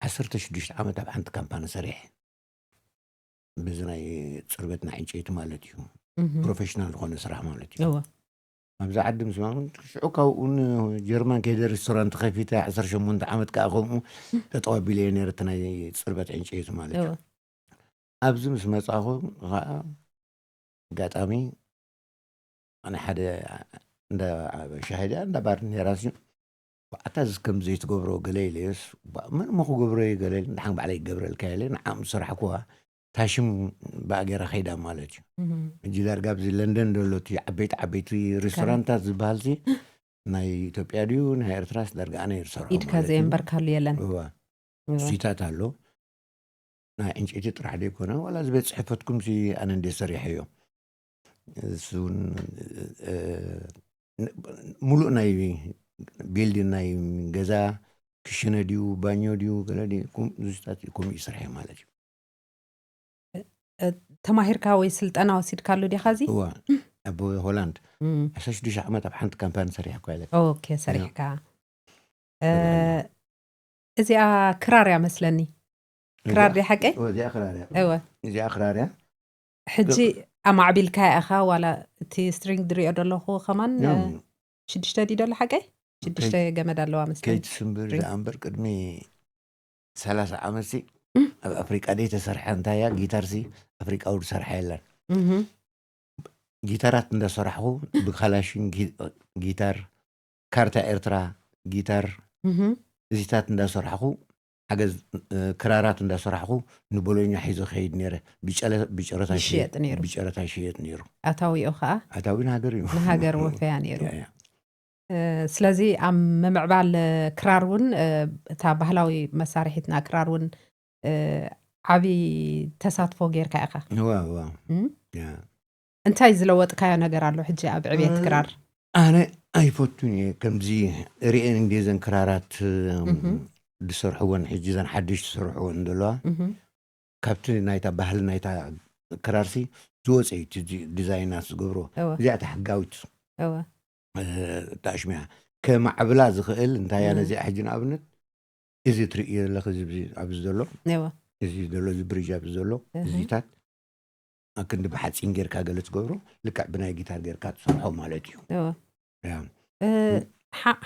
ዓሰርተ ሽዱሽተ ዓመት ኣብ ሓንቲ ካምፓኒ ሰሪሐ። በዚ ናይ ፅርበት ናይ ዕንጨይቲ ማለት እዩ። ፕሮፌሽናል ዝኾነ ስራሕ ማለት እዩ። ኣብዚ ዓዲ ምስ ሽዑ ካብኡ ጀርመን ከይደ ሬስቶራንት ከፊተ ዓሰርተ ሸሞንተ ዓመት ከዓ ከምኡ ተጠዋቢለ እየ ነይረ እቲ ናይ ፅርበት ዕንጨይቲ ማለት እዩ። ኣብዚ ምስ መፃኹ ከዓ ኣጋጣሚ ኣነ ሓደ እንዳ ሻሂ ድያ እንዳ ባር ነይራ ሲ ኣታ እዚ ከም ዘይትገብሮ ገለ ኢለዮስ ምን እሞ ክገብሮ እዩ ገለ ኢለ ንሓን ባዕለይ ይገብረልካ ኢለ ንዓም ዝሰራሕኩዋ ታሽም ብኣገራ ከይዳ ማለት እዩ። ሕጂ ዳርጋ ኣብዚ ለንደን ዘሎ እቲ ዓበይቲ ዓበይቲ ሬስቶራንታት ዝበሃል ሲ ናይ ኢትዮጵያ ድዩ ናይ ኤርትራስ ዳርጋ ኣነ ይሰርሖ ኢድካ ዘየንበርካሉ የለን። እዋ እዚታት ኣሎ ናይ ዕንጨይቲ ጥራሕ ደይኮነ ዋላ እዚ ቤት ፅሕፈትኩም ሲ ኣነ እንደ ሰሪሐዮ እሱን ሙሉእ ናይ ቢልዲን ናይ ገዛ ክሽነ ድዩ ባኞ ድዩ ገለ ድዩ እዚታት ከምኡ ይሰርሐ ማለት እዩ። ተማሂርካ ወይ ስልጠና ወሲድካሉ ዲኻ እዚ? እዋ ኣብ ሆላንድ ዓሰርተ ሽዱሽተ ዓመት ኣብ ሓንቲ ካምፓኒ ሰሪሐ እኳ ኢለ። ኦኬ ሰሪሕካ። እዚኣ ክራር እያ መስለኒ። ክራር ድያ ሓቀይ? እዚኣ ክራር እያ። እወ። እዚኣ ክራር እያ። ሕጂ ኣማዕቢልካ ኢኻ ዋላ እቲ ስትሪንግ ድሪኦ ደለኹ ከማን ሽዱሽተ ድዩ ደሎ ሓቀይ? ሽዱሽተ ገመድ ኣለዋ መስለኒ። ከይትስምብር ደኣ እምበር ቅድሚ ሰላሳ ዓመት ሲ ኣብ ኣፍሪቃ ደይ ተሰርሐ እንታይ እያ ጊታር ሲ ኣፍሪቃ ውድ ሰርሐ የለን። ጊታራት እንዳሰራሕኹ ብካላሽን ጊታር ካርታ ኤርትራ ጊታር እዚታት እንዳሰራሕኹ ሓገዝ ክራራት እንዳሰራሕኹ ንቦሎኛ ሒዞ ከይድ ነይረ። ብጨረታ ይሽየጥ ነይሩ። ኣታዊኡ ከዓ ኣታዊ ንሃገር እዩ። ንሃገር ወፈያ ነይሩ። ስለዚ ኣብ ምምዕባል ክራር እውን እታ ባህላዊ መሳርሒትና ክራር እውን ዓብዪ ተሳትፎ ጌርካ ኢኻ። እንታይ ዝለወጥካዮ ነገር ኣሎ ሕጂ ኣብ ዕብየት ክራር? ኣነ ኣይፈቱን እየ ከምዚ ርእየን እንደ ዘን ክራራት ዝሰርሕወን ሕጂ ዘን ሓድሽ ዝሰርሕወን ዘለዋ ካብቲ ናይታ ባህሊ ናይታ ክራርሲ ዝወፀ እዩ ዲዛይናት ዝገብሮ። እዚኣ እታ ሕጋዊት ተኣሽሚያ ከማዕብላ ዝኽእል እንታይ እያ ነዚኣ ሕጂ ንኣብነት እዚ ትርእዮ ዘለኺ ኣብዚ ዘሎ እዚ ዘሎ እዚ ብሪጅ ኣብዚ ዘሎ እዚታት ኣክንዲ ብሓፂን ጌርካ ገለ ትገብሮ ልክዕ ብናይ ጊታር ጌርካ ትሰርሖ ማለት እዩ።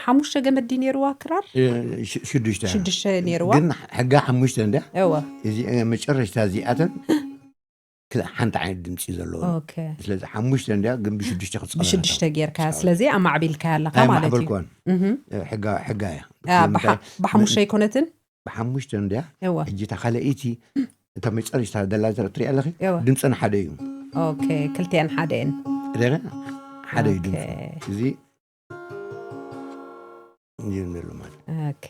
ሓሙሽተ ገመድ ድዩ ነይርዋ ክራር? ሽዱሽተ ሽዱሽተ ነይርዋ። ግን ሕጋ ሓሙሽተ እንድያ። እወ። እዚ መጨረሽታ እዚኣተን ሓንቲ ዓይነት ድምፂ ዘለዎ። ስለዚ ሓሙሽተ እንድያ ግን ብሽዱሽተ ክፃወታ። ብሽዱሽተ ጌርካ ስለዚ ኣማዕቢልካ ኣለካ ማለት እዩ። ኣማዕበልኳን። ሕጋ እያ። ብሓሙሽተ ኣይኮነትን? ብሓሙሽተ እንድያ። እወ። ሕጂ እታ ካልኣይቲ እታ መጨረሽታ ደላ ትሪኣ ኣለኺ? እወ። ድምፅን ሓደ እዩ። ኦኬ ክልቲኣን ሓደ እየን። ደለ ሓደ እዩ ድምፂ። እዚ ይብል ማለት። ኦኬ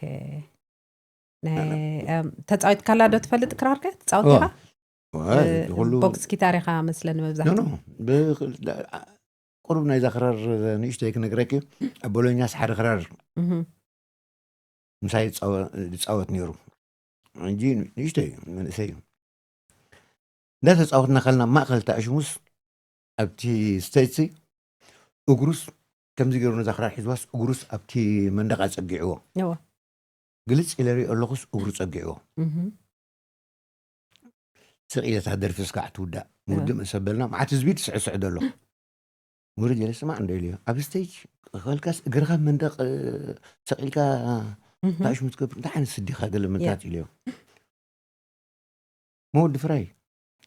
ተፃዊትካላ ዶ ትፈልጥ ክራር ከ ትፃወት ኢኻ? ኩሉ ቦክስ ጊታር ኢኻ መስለኒ መብዛሕትኡ። ቁሩብ ናይዛ ክራር ንእሽተይ ክነግረኪ ኣብ ቦሎኛስ ሓደ ክራር ምሳይ ዝፃወት ነይሩ። ሕጂ ንእሽተይ መንእሰይ እዩ። እንዳተፃወትና ከልና ማእኸል ተኣሽሙስ ኣብቲ ስቴጅ እግሩስ ከምዚ ገይሩ ነዛ ክራር ሒዝዋስ እግሩስ ኣብቲ መንደቕ ኣፀጊዕዎ። እወ። ግልፅ ኢለ ሪኦ ኣለኹስ እግሩ ፀጊዕዎ። እህ። ስቕ ኢለ እታ ደርፊ እስካዕ ትውዳእ ምውድእ መሰበልና መዓት ህዝቢ ትስዕስዕ ዘሎ። ውርድ ኢለ ስማዕ እንደ ኢልዮ ኣብ ስቴጅ ከልካስ እግርኻ መንደቕ ሰቒልካ እህ። ታሽሙ ትገብር እንታይ ዓይነት ስዲኻ ገለ ምንታት ኢልዮ። መወዲ ፍራይ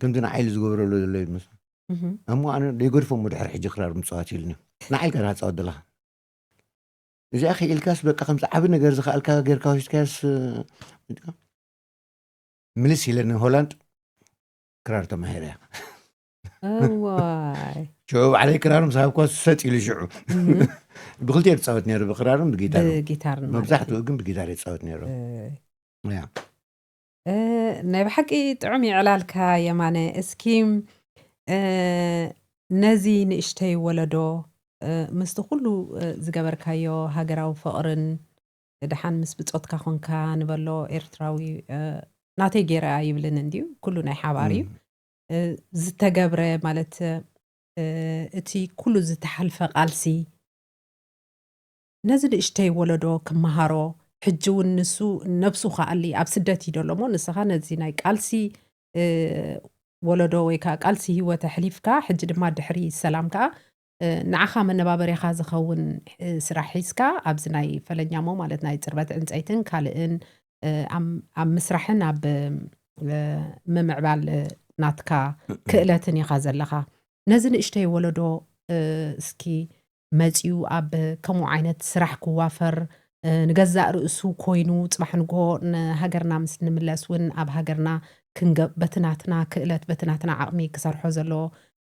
ከምዚ ንዓይሊ ዝገብረሉ ዘሎ ይመስል። እህ። እሞ ኣነ ደይገድፎ እሞ ድሕሪ ሕጂ ክራር ምፅዋት ኢልኒ። ንዓይ ገራ ፃወት ዘለኻ እዚኣ ክኢልካስ በቃ ከምዚ ዓቢ ነገር ዝኽኣልካ ጌርካ ወሲድካስ ምልስ ኢለ ንሆላንድ ክራር ተማሂረ እያ። እዋይ። ሽዑ ባዕለይ ክራር ምስ ሃብኳ ሰጥ ኢሉ ሽዑ እህ። ብክልቲኦ ትፃወት ነይሩ ብክራርን ብጊታርን። ብጊታር ማለት መብዛሕትኡ እዩ። ግን ብጊታር ይፃወት ነይሩ። እ፣ ያ እ፣ ናይ ብሓቂ ጥዑም ይዕላልካ የማነ። እስኪ እ፣ ነዚ ንእሽተይ ወለዶ እ፣ ምስቲ ኩሉ እ፣ ዝገበርካዮ ሃገራዊ ፍቕርን ድሓን ምስ ብጾትካ ኾንካ ንበሎ ኤርትራዊ እ፣ ናተይ ገይረ ኣይብልን እንድዩ ኩሉ ናይ ሓባር እዩ። እም። እ፣ ዝተገብረ ማለት እ፣ እቲ ኩሉ ዝተሓልፈ ቃልሲ ነዚ ንእሽተይ ወለዶ ክመሃሮ ሕጂ እውን ንሱ ነብሱ ከኣሊ ኣብ ስደት እዩ ደሎ እሞ ንስኻ ነዚ ናይ ቃልሲ እ፣ ወለዶ ወይ ከዓ ቃልሲ ህይወት ኣሕሊፍካ ሕጂ ድማ ድሕሪ ሰላም ከዓ እ፣ ንዓኻ መነባበሪኻ ዝኸውን እ፣ ስራሕ ሒዝካ ኣብዚ ናይ ፈለኛሞ ማለት ናይ ፅርበት ዕንፀይትን ካልእን እ፣ ኣብ ኣብ ምስራሕን ኣብ እ፣ ምምዕባል እ፣ ናትካ ክእለትን ኢኻ ዘለኻ። ነዚ ንእሽተይ ወለዶ እ፣ እስኪ መፂኡ ኣብ ከምኡ ዓይነት ስራሕ ክዋፈር እ፣ ንገዛእ ርእሱ ኮይኑ ፅባሕ ንግሆ ንሃገርና ምስ ንምለስ እውን ኣብ ሃገርና ክንገ በቲ ናትና ክእለት በቲ ናትና ዓቕሚ ክሰርሖ ዘለዎ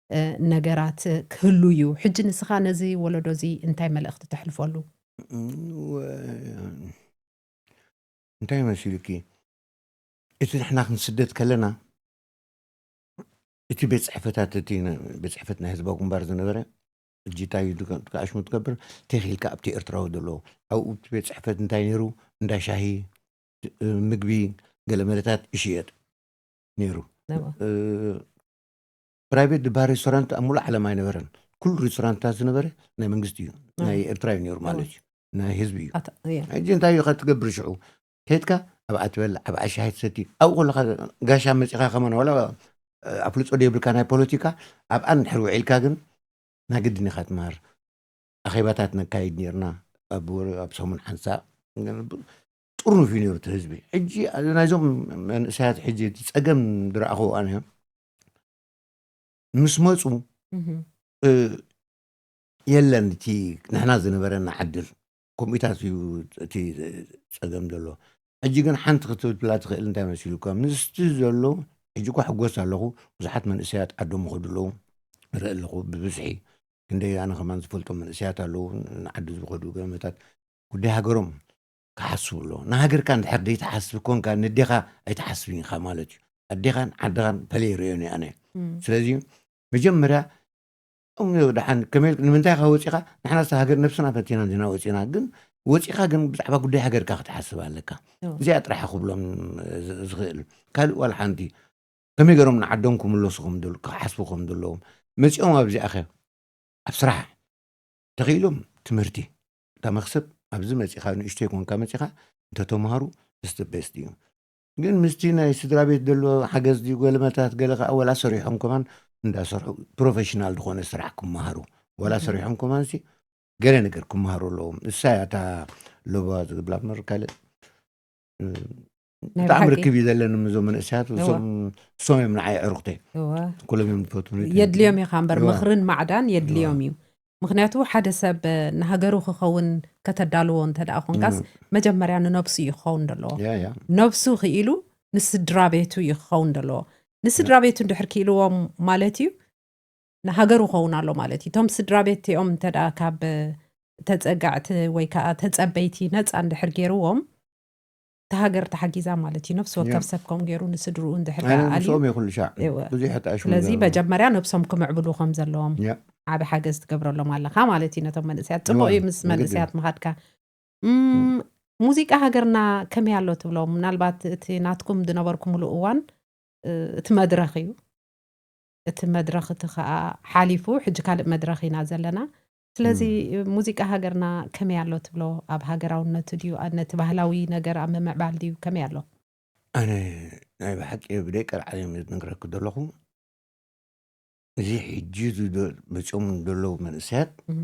እ፣ ነገራት ክህሉ እዩ። ሕጂ ንስኻ ነዚ ወለዶ እዚ እንታይ መልእኽቲ ተሕልፈሉ? ወ- እንታይ መሲሉኪ እቲ ንሕና ክንስደት ከለና እቲ ቤት ፅሕፈታት እቲ ነ- ቤት ፅሕፈት ናይ ህዝባዊ ግንባር ዝነበረ እጅታዩ ከኣሽሙ ትገብር ተኺልካ ኣብቲ ኤርትራዊ ዘለዎ ኣብኡ እቲ ቤት ፅሕፈት እንታይ ነይሩ እንዳ ሻሂ እ፣ ምግቢ ገለመለታት ይሽየጥ ነይሩ። ነዋ። እ፣ ፕራይቬት ድበሃል ሬስቶራንት ኣብ ሙሉእ ዓለም ኣይነበረን። ኩሉ ሬስቶራንትታት ዝነበረ ናይ መንግስቲ እዩ፣ ናይ ኤርትራ እዩ ነይሩ ማለት እዩ፣ ናይ ህዝቢ እዩ። ኣታ- እያ። ሕጂ እንታይ እዩ ከትገብር ሽዑ ከድካ ኣብኣ ትበልዕ ኣብኣ ሻሂ ትሰቲ ኣብኡ ከለካ ጋሻ መፂኻ ከመን ዋላ እ፣ ኣፍልጦ ደይብልካ ናይ ፖለቲካ ኣብኣ እንድሕር ውዒልካ ግን ናይ ግድን ኢኻ ትመሃር። ኣኼባታት ነካይድ ነርና ኣብ ወር- ኣብ ሰሙን ሓንሳእ ጥርኑፍ እዩ ነይሩ እቲ ህዝቢ። ሕጂ ናይዞም መንእሰያት ሕጂ እቲ ፀገም ዝረኣኽዎ ኣነ ምስ መፁ እህ። እ፣ የለን እቲ ንሕና ዝነበረና ዓድል ከምኡታት እዩ እቲ ፀገም ዘሎ። ሕጂ ግን ሓንቲ ክትብላ ትኽእል እንታይ መሲሉካ ምስቲ ዘሎ ሕጂ እኳ ሕጎስ ኣለኹ ብዙሓት መንእሰያት ዓዶም ይኸዱ ኣለዉ ርኢ ኣለኹ ብብዝሒ ክንደይ ኣነ ከማን ዝፈልጦም መንእሰያት ኣለዉ ንዓዲ ዝኸዱ ገመታት ጉዳይ ሃገሮም ክሓስቡ ኣለዎ ንሃገርካ እንድሕር ዘይትሓስብ ኮንካ ንዴኻ ኣይትሓስብን ኢኻ ማለት እዩ ኣዴኻን ዓድኻን ፈለይ ርእዮን ኣነ እም። ስለዚ መጀመርያ እም ደሓን ከመይ ንምንታይ ኢኻ ወፂኻ ንሕና ሃገር ነብስና ፈቲና እንዲና ወፂና ግን ወፂኻ ግን ብዛዕባ ጉዳይ ሃገርካ ክትሓስብ ኣለካ እዎ። እዚኣ ጥራሕ ክብሎም ዝ- ዝኽእል ካልእ ዋላ ሓንቲ ከመይ ገይሮም ንዓዶም ክምለሱ ከም ደል- ክሓስቡ ከም ዘለዎም መፂኦም ኣብዚኣ ኸ ኣብ ስራሕ ተኽኢሎም ትምህርቲ እታ መክሰብ ኣብዚ መፂኻ ንእሽተይ ኮንካ መፂኻ እንተተምሃሩ ስተ ቤስት እዩ ግን ምስቲ ናይ ስድራ ቤት ዘሎ ሓገዝ ድዩ ገለመታት ገለ ከዓ ወላ ሰሪሖም ከማን እንዳሰርሑ ፕሮፌሽናል ዝኾነ ስራሕ ክመሃሩ ወላ ሰሪሖም ከማን ሲ ገለ ነገር ክመሃሩ ኣለዎም እሳ እያ እታ ለበዋ ዝብላ ምር ካልእ እ፣ ናይ ብጣዕሚ ብሓቂ ርክብ እዩ ዘለኒ ምዞም መንእሰያት እዋ። እሶም እሶም እዮም ንዓይ ዕሩኽተይ እወ። ኩሎም እዮም ዝፈትውኒ የድልዮም እዩ ካ እምበር እዋ። ምኽርን ማዕዳን የድልዮም እዩ ምክንያቱ ሓደ ሰብ እ፣ ንሃገሩ ክኸውን ከተዳልዎ እንተ ደኣ ኮንካስ መጀመርያ ንነብሱ እዩ ክኸውን ዘለዎ ያ ያ ነብሱ ክኢሉ ንስድራ ቤቱ እዩ ክኸውን ዘለዎ ንስድራ ቤቱ እንድሕር ክኢልዎም ማለት እዩ ንሃገሩ ክኸውን ኣሎ ማለት እዩ እቶም ስድራ ቤት እቲኦም እንተ ደኣ ካብ እ፣ ተጸጋዕቲ ወይ ከዓ ተጸበይቲ ነፃ እንድሕር ገይርዎም እታ ሃገር ተሓጊዛ ማለት እዩ ነፍሲ ወከፍ ያ። ሰብ ከም ገይሩ ንስድርኡ እንድሕር ኣነ ደኣ ኣልዩ ምስኦም እየ ኩሉ ሻዕ እወ። ብዙሕ ኣጣሽሙ ስለዚ ገይሮም። መጀመርያ ነብሶም ክምዕብሉ ከም ዘለዎም ያ። ዓቢ ሓገዝ ትገብረሎም ኣለኻ ማለት እዩ ነቶም መንእሰያት ጽቡቕ እወ፣ እዩ ምስ ንግዲ። መንእሰያት ምኻድካ እም፣ ሙዚቃ ሃገርና ከመይ ኣሎ ትብሎ ምናልባት እቲ ናትኩም ዝነበርኩምሉ እዋን እ፣ እቲ መድረኽ እዩ እቲ መድረኽ እቲ ኸኣ ሓሊፉ፣ ሕጂ ካልእ መድረኽ ኢና ዘለና። ስለዚ፣ ሙዚቃ ሃገርና ከመይ ኣሎ ትብሎ? ኣብ ሃገራውነቱ ድዩ፣ ኣ-፣ ነቲ ባህላዊ ነገር ኣብ ምምዕባል ድዩ፣ ከመይ ኣሎ? ኣነ ናይ ብሓቂ ብደይ ቀልዓለም ዝነግረኪ ዘለኹ፣ እዚ ሕጂ ዝዶ-፣ መጺኦም ዘለዉ መንእሰያት እህ።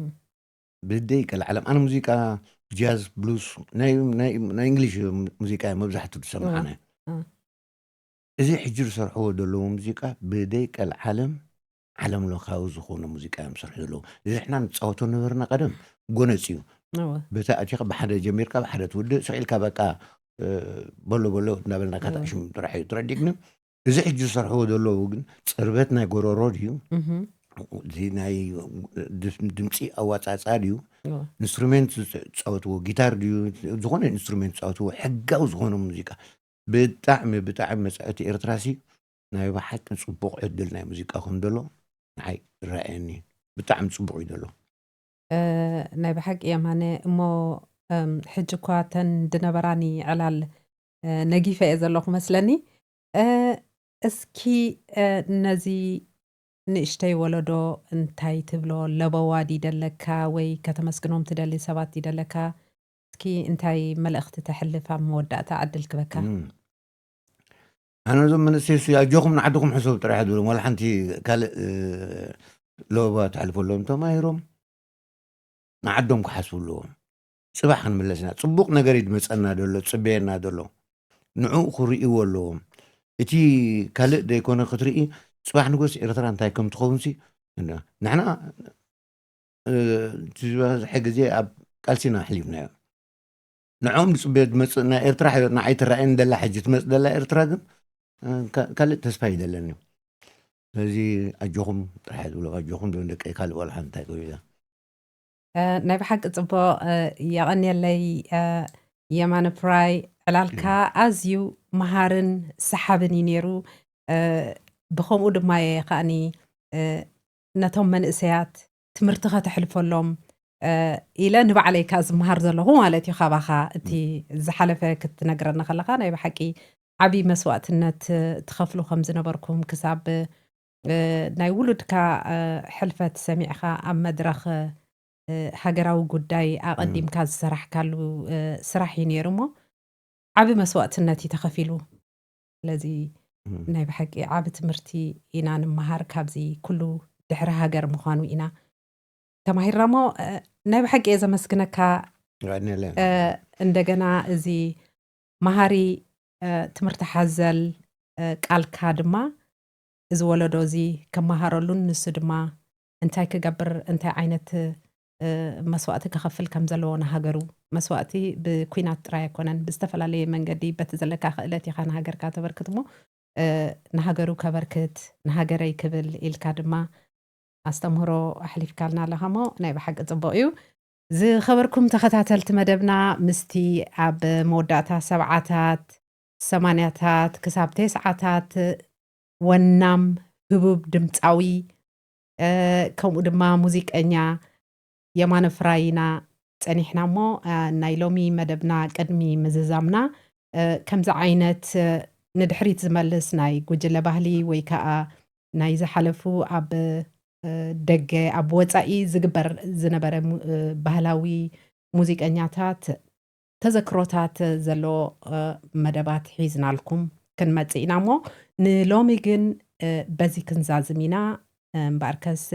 ብደይ ቀልዓለም፣ ኣነ ሙዚቃ ጃዝ፣ ብሉስ፣ ናይ፣ ናይ፣ ናይ እንግሊሽ ሙዚቃ እየ መብዛሕትኡ ዝሰምዕ እዋ። ኣነ። እዋ። እዚ ሕጂ ዝሰርሕዎ ዘለዉ ሙዚቃ ብደይ ቀልዓለም ዓለም ለኻዊ ዝኾነ ሙዚቃ እዮም ዝሰርሑ ዘለዉ። እዚ ንሕና ንጻወቶ ነበርና ቀደም፣ ጎነጽ እዩ። እዋ። በታ ኣቲኻ ብሓደ ጀሚርካ ብሓደ ትውድእ፣ ስቕ ኢልካ በቃ፣ እ፣ በሎ በሎ እናበልና እዋ። ካጣሽም ጥራሕ እዩ ትረዲግኒ። እዚ ሕጂ ዝሰርሕዎ ዘለዉ ግን ጽርበት ናይ ጎረሮ ድዩ? እህ። እዚ ናይ ድም-፣ ድምጺ ኣዋጻጻ ድዩ? እዋ። ኢንስትሩሜንት ዝጻወትዎ፣ ጊታር ድዩ? ዝኾነ ኢንስትሩሜንት ዝጻወትዎ፣ ሕጋዊ ዝኾነ ሙዚቃ። ብጣዕሚ፣ ብጣዕሚ መጻኢት ኤርትራሲ ናይ ብሓቂ ጽቡቕ ዕድል ናይ ሙዚቃ ከም ዘሎ ንዓይ ይረኣየኒ። ብጣዕሚ ጽቡቕ እዩ ዘሎ። እ፣ ናይ ብሓቂ የማነ፣ እሞ፣ እም፣ ሕጂ እኳ ተን ድነበራኒ ዕላል፣ እ፣ ነጊፈ እየ ዘለኹ መስለኒ። እ፣ እስኪ፣ እ፣ ነዚ ንእሽተይ ወለዶ እንታይ ትብሎ? ለበዋ ድዩ ደለካ ወይ ከተመስግኖም ትደሊ ሰባት ድዩ ደለካ? እስኪ እንታይ መልእኽቲ ተሕልፍ ኣብ መወዳእታ ዕድል ክበካ? እም። ኣነ እዞም መንእሰይ ሲ ኣጆኹም ንዓድኹም ሕሰቡ ጥራሕ ድብሎም፣ ዋላ ሓንቲ ካልእ፣ እ፣ ለበዋ ተሕልፈሎም። ተማሂሮም ንዓዶም ክሓስቡ ኣለዎም። ጽባሕ ክንምለስ ኢና። ጽቡቕ ነገር እዩ ዝመጸና ዘሎ፣ ዝጽበየና ዘሎ። ንዕኡ ክርእይዎ ኣለዎም። እቲ ካልእ ዘይኮነ ክትርኢ፣ ጽባሕ ንጎስ ኤርትራ እንታይ ከም ትኸውንሲ፣ ንሕና፣ እ፣ እቲ ዝበዝሐ ግዜ ኣብ ቃልሲ ኢና ኣሕሊፍናዮ። ንዕኦም ዝጽበዮ ዝመጽእ ናይ ኤርትራ ሕይወት ንዓይ ትረኣየኒ ደላ፣ ሕጂ ትመጽእ ደላ ኤርትራ ግን፣ እ፣ ካ-፣ ካልእ ተስፋ ይደለኒ እዩ። ስለዚ ኣጆኹም ጥራሕ ዝብሎ፣ ኣጆኹም ዶ ደቀይ፣ ካልእ ዋላ ሓንቲ እንታይ ክብል እየ። እ፣ ናይ ብሓቂ ጽቡቕ፣ እ፣ የቐንየለይ፣ እ፣ የማነ ፕራይ፣ ዕላልካ ኣዝዩ መሃርን ሰሓብን እዩ ነይሩ። እ፣ ብኸምኡ ድማ እየ ከኣኒ፣ እ፣ ነቶም መንእሰያት ትምህርቲ ከተሕልፈሎም፣ እ፣ ኢለ ንባዕለይ ከኣ ዝመሃር ዘለኹ ማለት እዩ ካባኻ። እቲ ዝሓለፈ ክትነግረና ከለኻ ናይ ብሓቂ ዓቢ መስዋእትነት ትኸፍሉ ከም ዝነበርኩም ክሳብ፣ እ፣ ናይ ውሉድካ፣ እ፣ ሕልፈት ሰሚዕኻ ኣብ መድረኽ፣ እ፣ ሃገራዊ ጉዳይ ኣቐዲምካ ዝሰራሕካሉ፣ እ፣ ስራሕ እዩ ነይሩ እሞ ዓቢ መስዋእትነት እዩ ተኸፊሉ። ስለዚ እም። ናይ ብሓቂ ዓቢ ትምህርቲ ኢና ንመሃር ካብዚ ኩሉ ድሕሪ ሃገር ምዃኑ ኢና ተማሂርና እሞ፣ እ፣ ናይ ብሓቂ እየ ዘመስግነካ። የቐንየለይ። እ፣ እንደገና እዚ መሃሪ፣ እ፣ ትምህርቲ ሓዘል፣ እ፣ ቃልካ ድማ እዚ ወለዶ እዚ ክመሃረሉን ንሱ ድማ እንታይ ክገብር፣ እንታይ ዓይነት፣ እ፣ መስዋእቲ ክኸፍል ከም ዘለዎ ንሃገሩ፣ መስዋእቲ ብኲናት ጥራይ ኣይኮነን፣ ብዝተፈላለየ መንገዲ በቲ ዘለካ ክእለት ኢኻ ንሃገርካ ተበርክት እሞ፣ እ፣ ንሃገሩ ከበርክት፣ ንሃገረይ ክብል ኢልካ ድማ ኣስተምህሮ ኣሕሊፍካልና ኣለኻ እሞ ናይ ብሓቂ ጽቡቕ እዩ። ዝኸበርኩም ተኸታተልቲ መደብና፣ ምስቲ ኣብ መወዳእታ ሰብዓታት፣ ሰማንያታት ክሳብ ተስዓታት ወናም ህቡብ ድምጻዊ፣ እ፣ ከምኡ ድማ ሙዚቀኛ የማነ ፍራይ ኢና ጸኒሕና እሞ፣ እ፣ ናይ ሎሚ መደብና ቅድሚ ምዝዛምና፣ እ፣ ከምዚ ዓይነት፣ እ፣ ንድሕሪት ዝመልስ ናይ ጉጅለ ባህሊ ወይ ከኣ ናይ ዝሓለፉ ኣብ፣ እ፣ ደገ፣ ኣብ ወጻኢ ዝግበር ዝነበረ ሙ-፣ እ፣ ባህላዊ ሙዚቀኛታት ተዘክሮታት ዘሎ፣ እ፣ መደባት ሒዝናልኩም ክንመጽእ ኢና እሞ፣ ንሎሚ ግን፣ እ፣ በዚ ክንዛዝም ኢና። እምበኣርከስ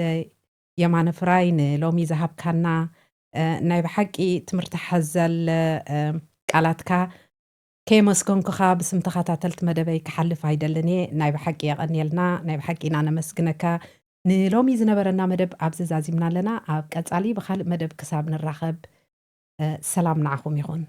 የማነ ፍራይ ንሎሚ ዝሃብካና፣ እ፣ ናይ ብሓቂ ትምህርቲ ሓዘል፣ እ፣ ቃላትካ ከየመስገንኩኻ ብስም ተኸታተልቲ መደበይ ክሓልፍ ኣይደልን እየ። ናይ ብሓቂ የቐንየልና፣ ናይ ብሓቂ ኢና ነመስግነካ። ንሎሚ ዝነበረና መደብ ኣብዚ ዛዚምና ኣለና። ኣብ ቀጻሊ ብኻልእ መደብ ክሳብ ንራኸብ፣ እ፣ ሰላም ንዓኹም ይኹን።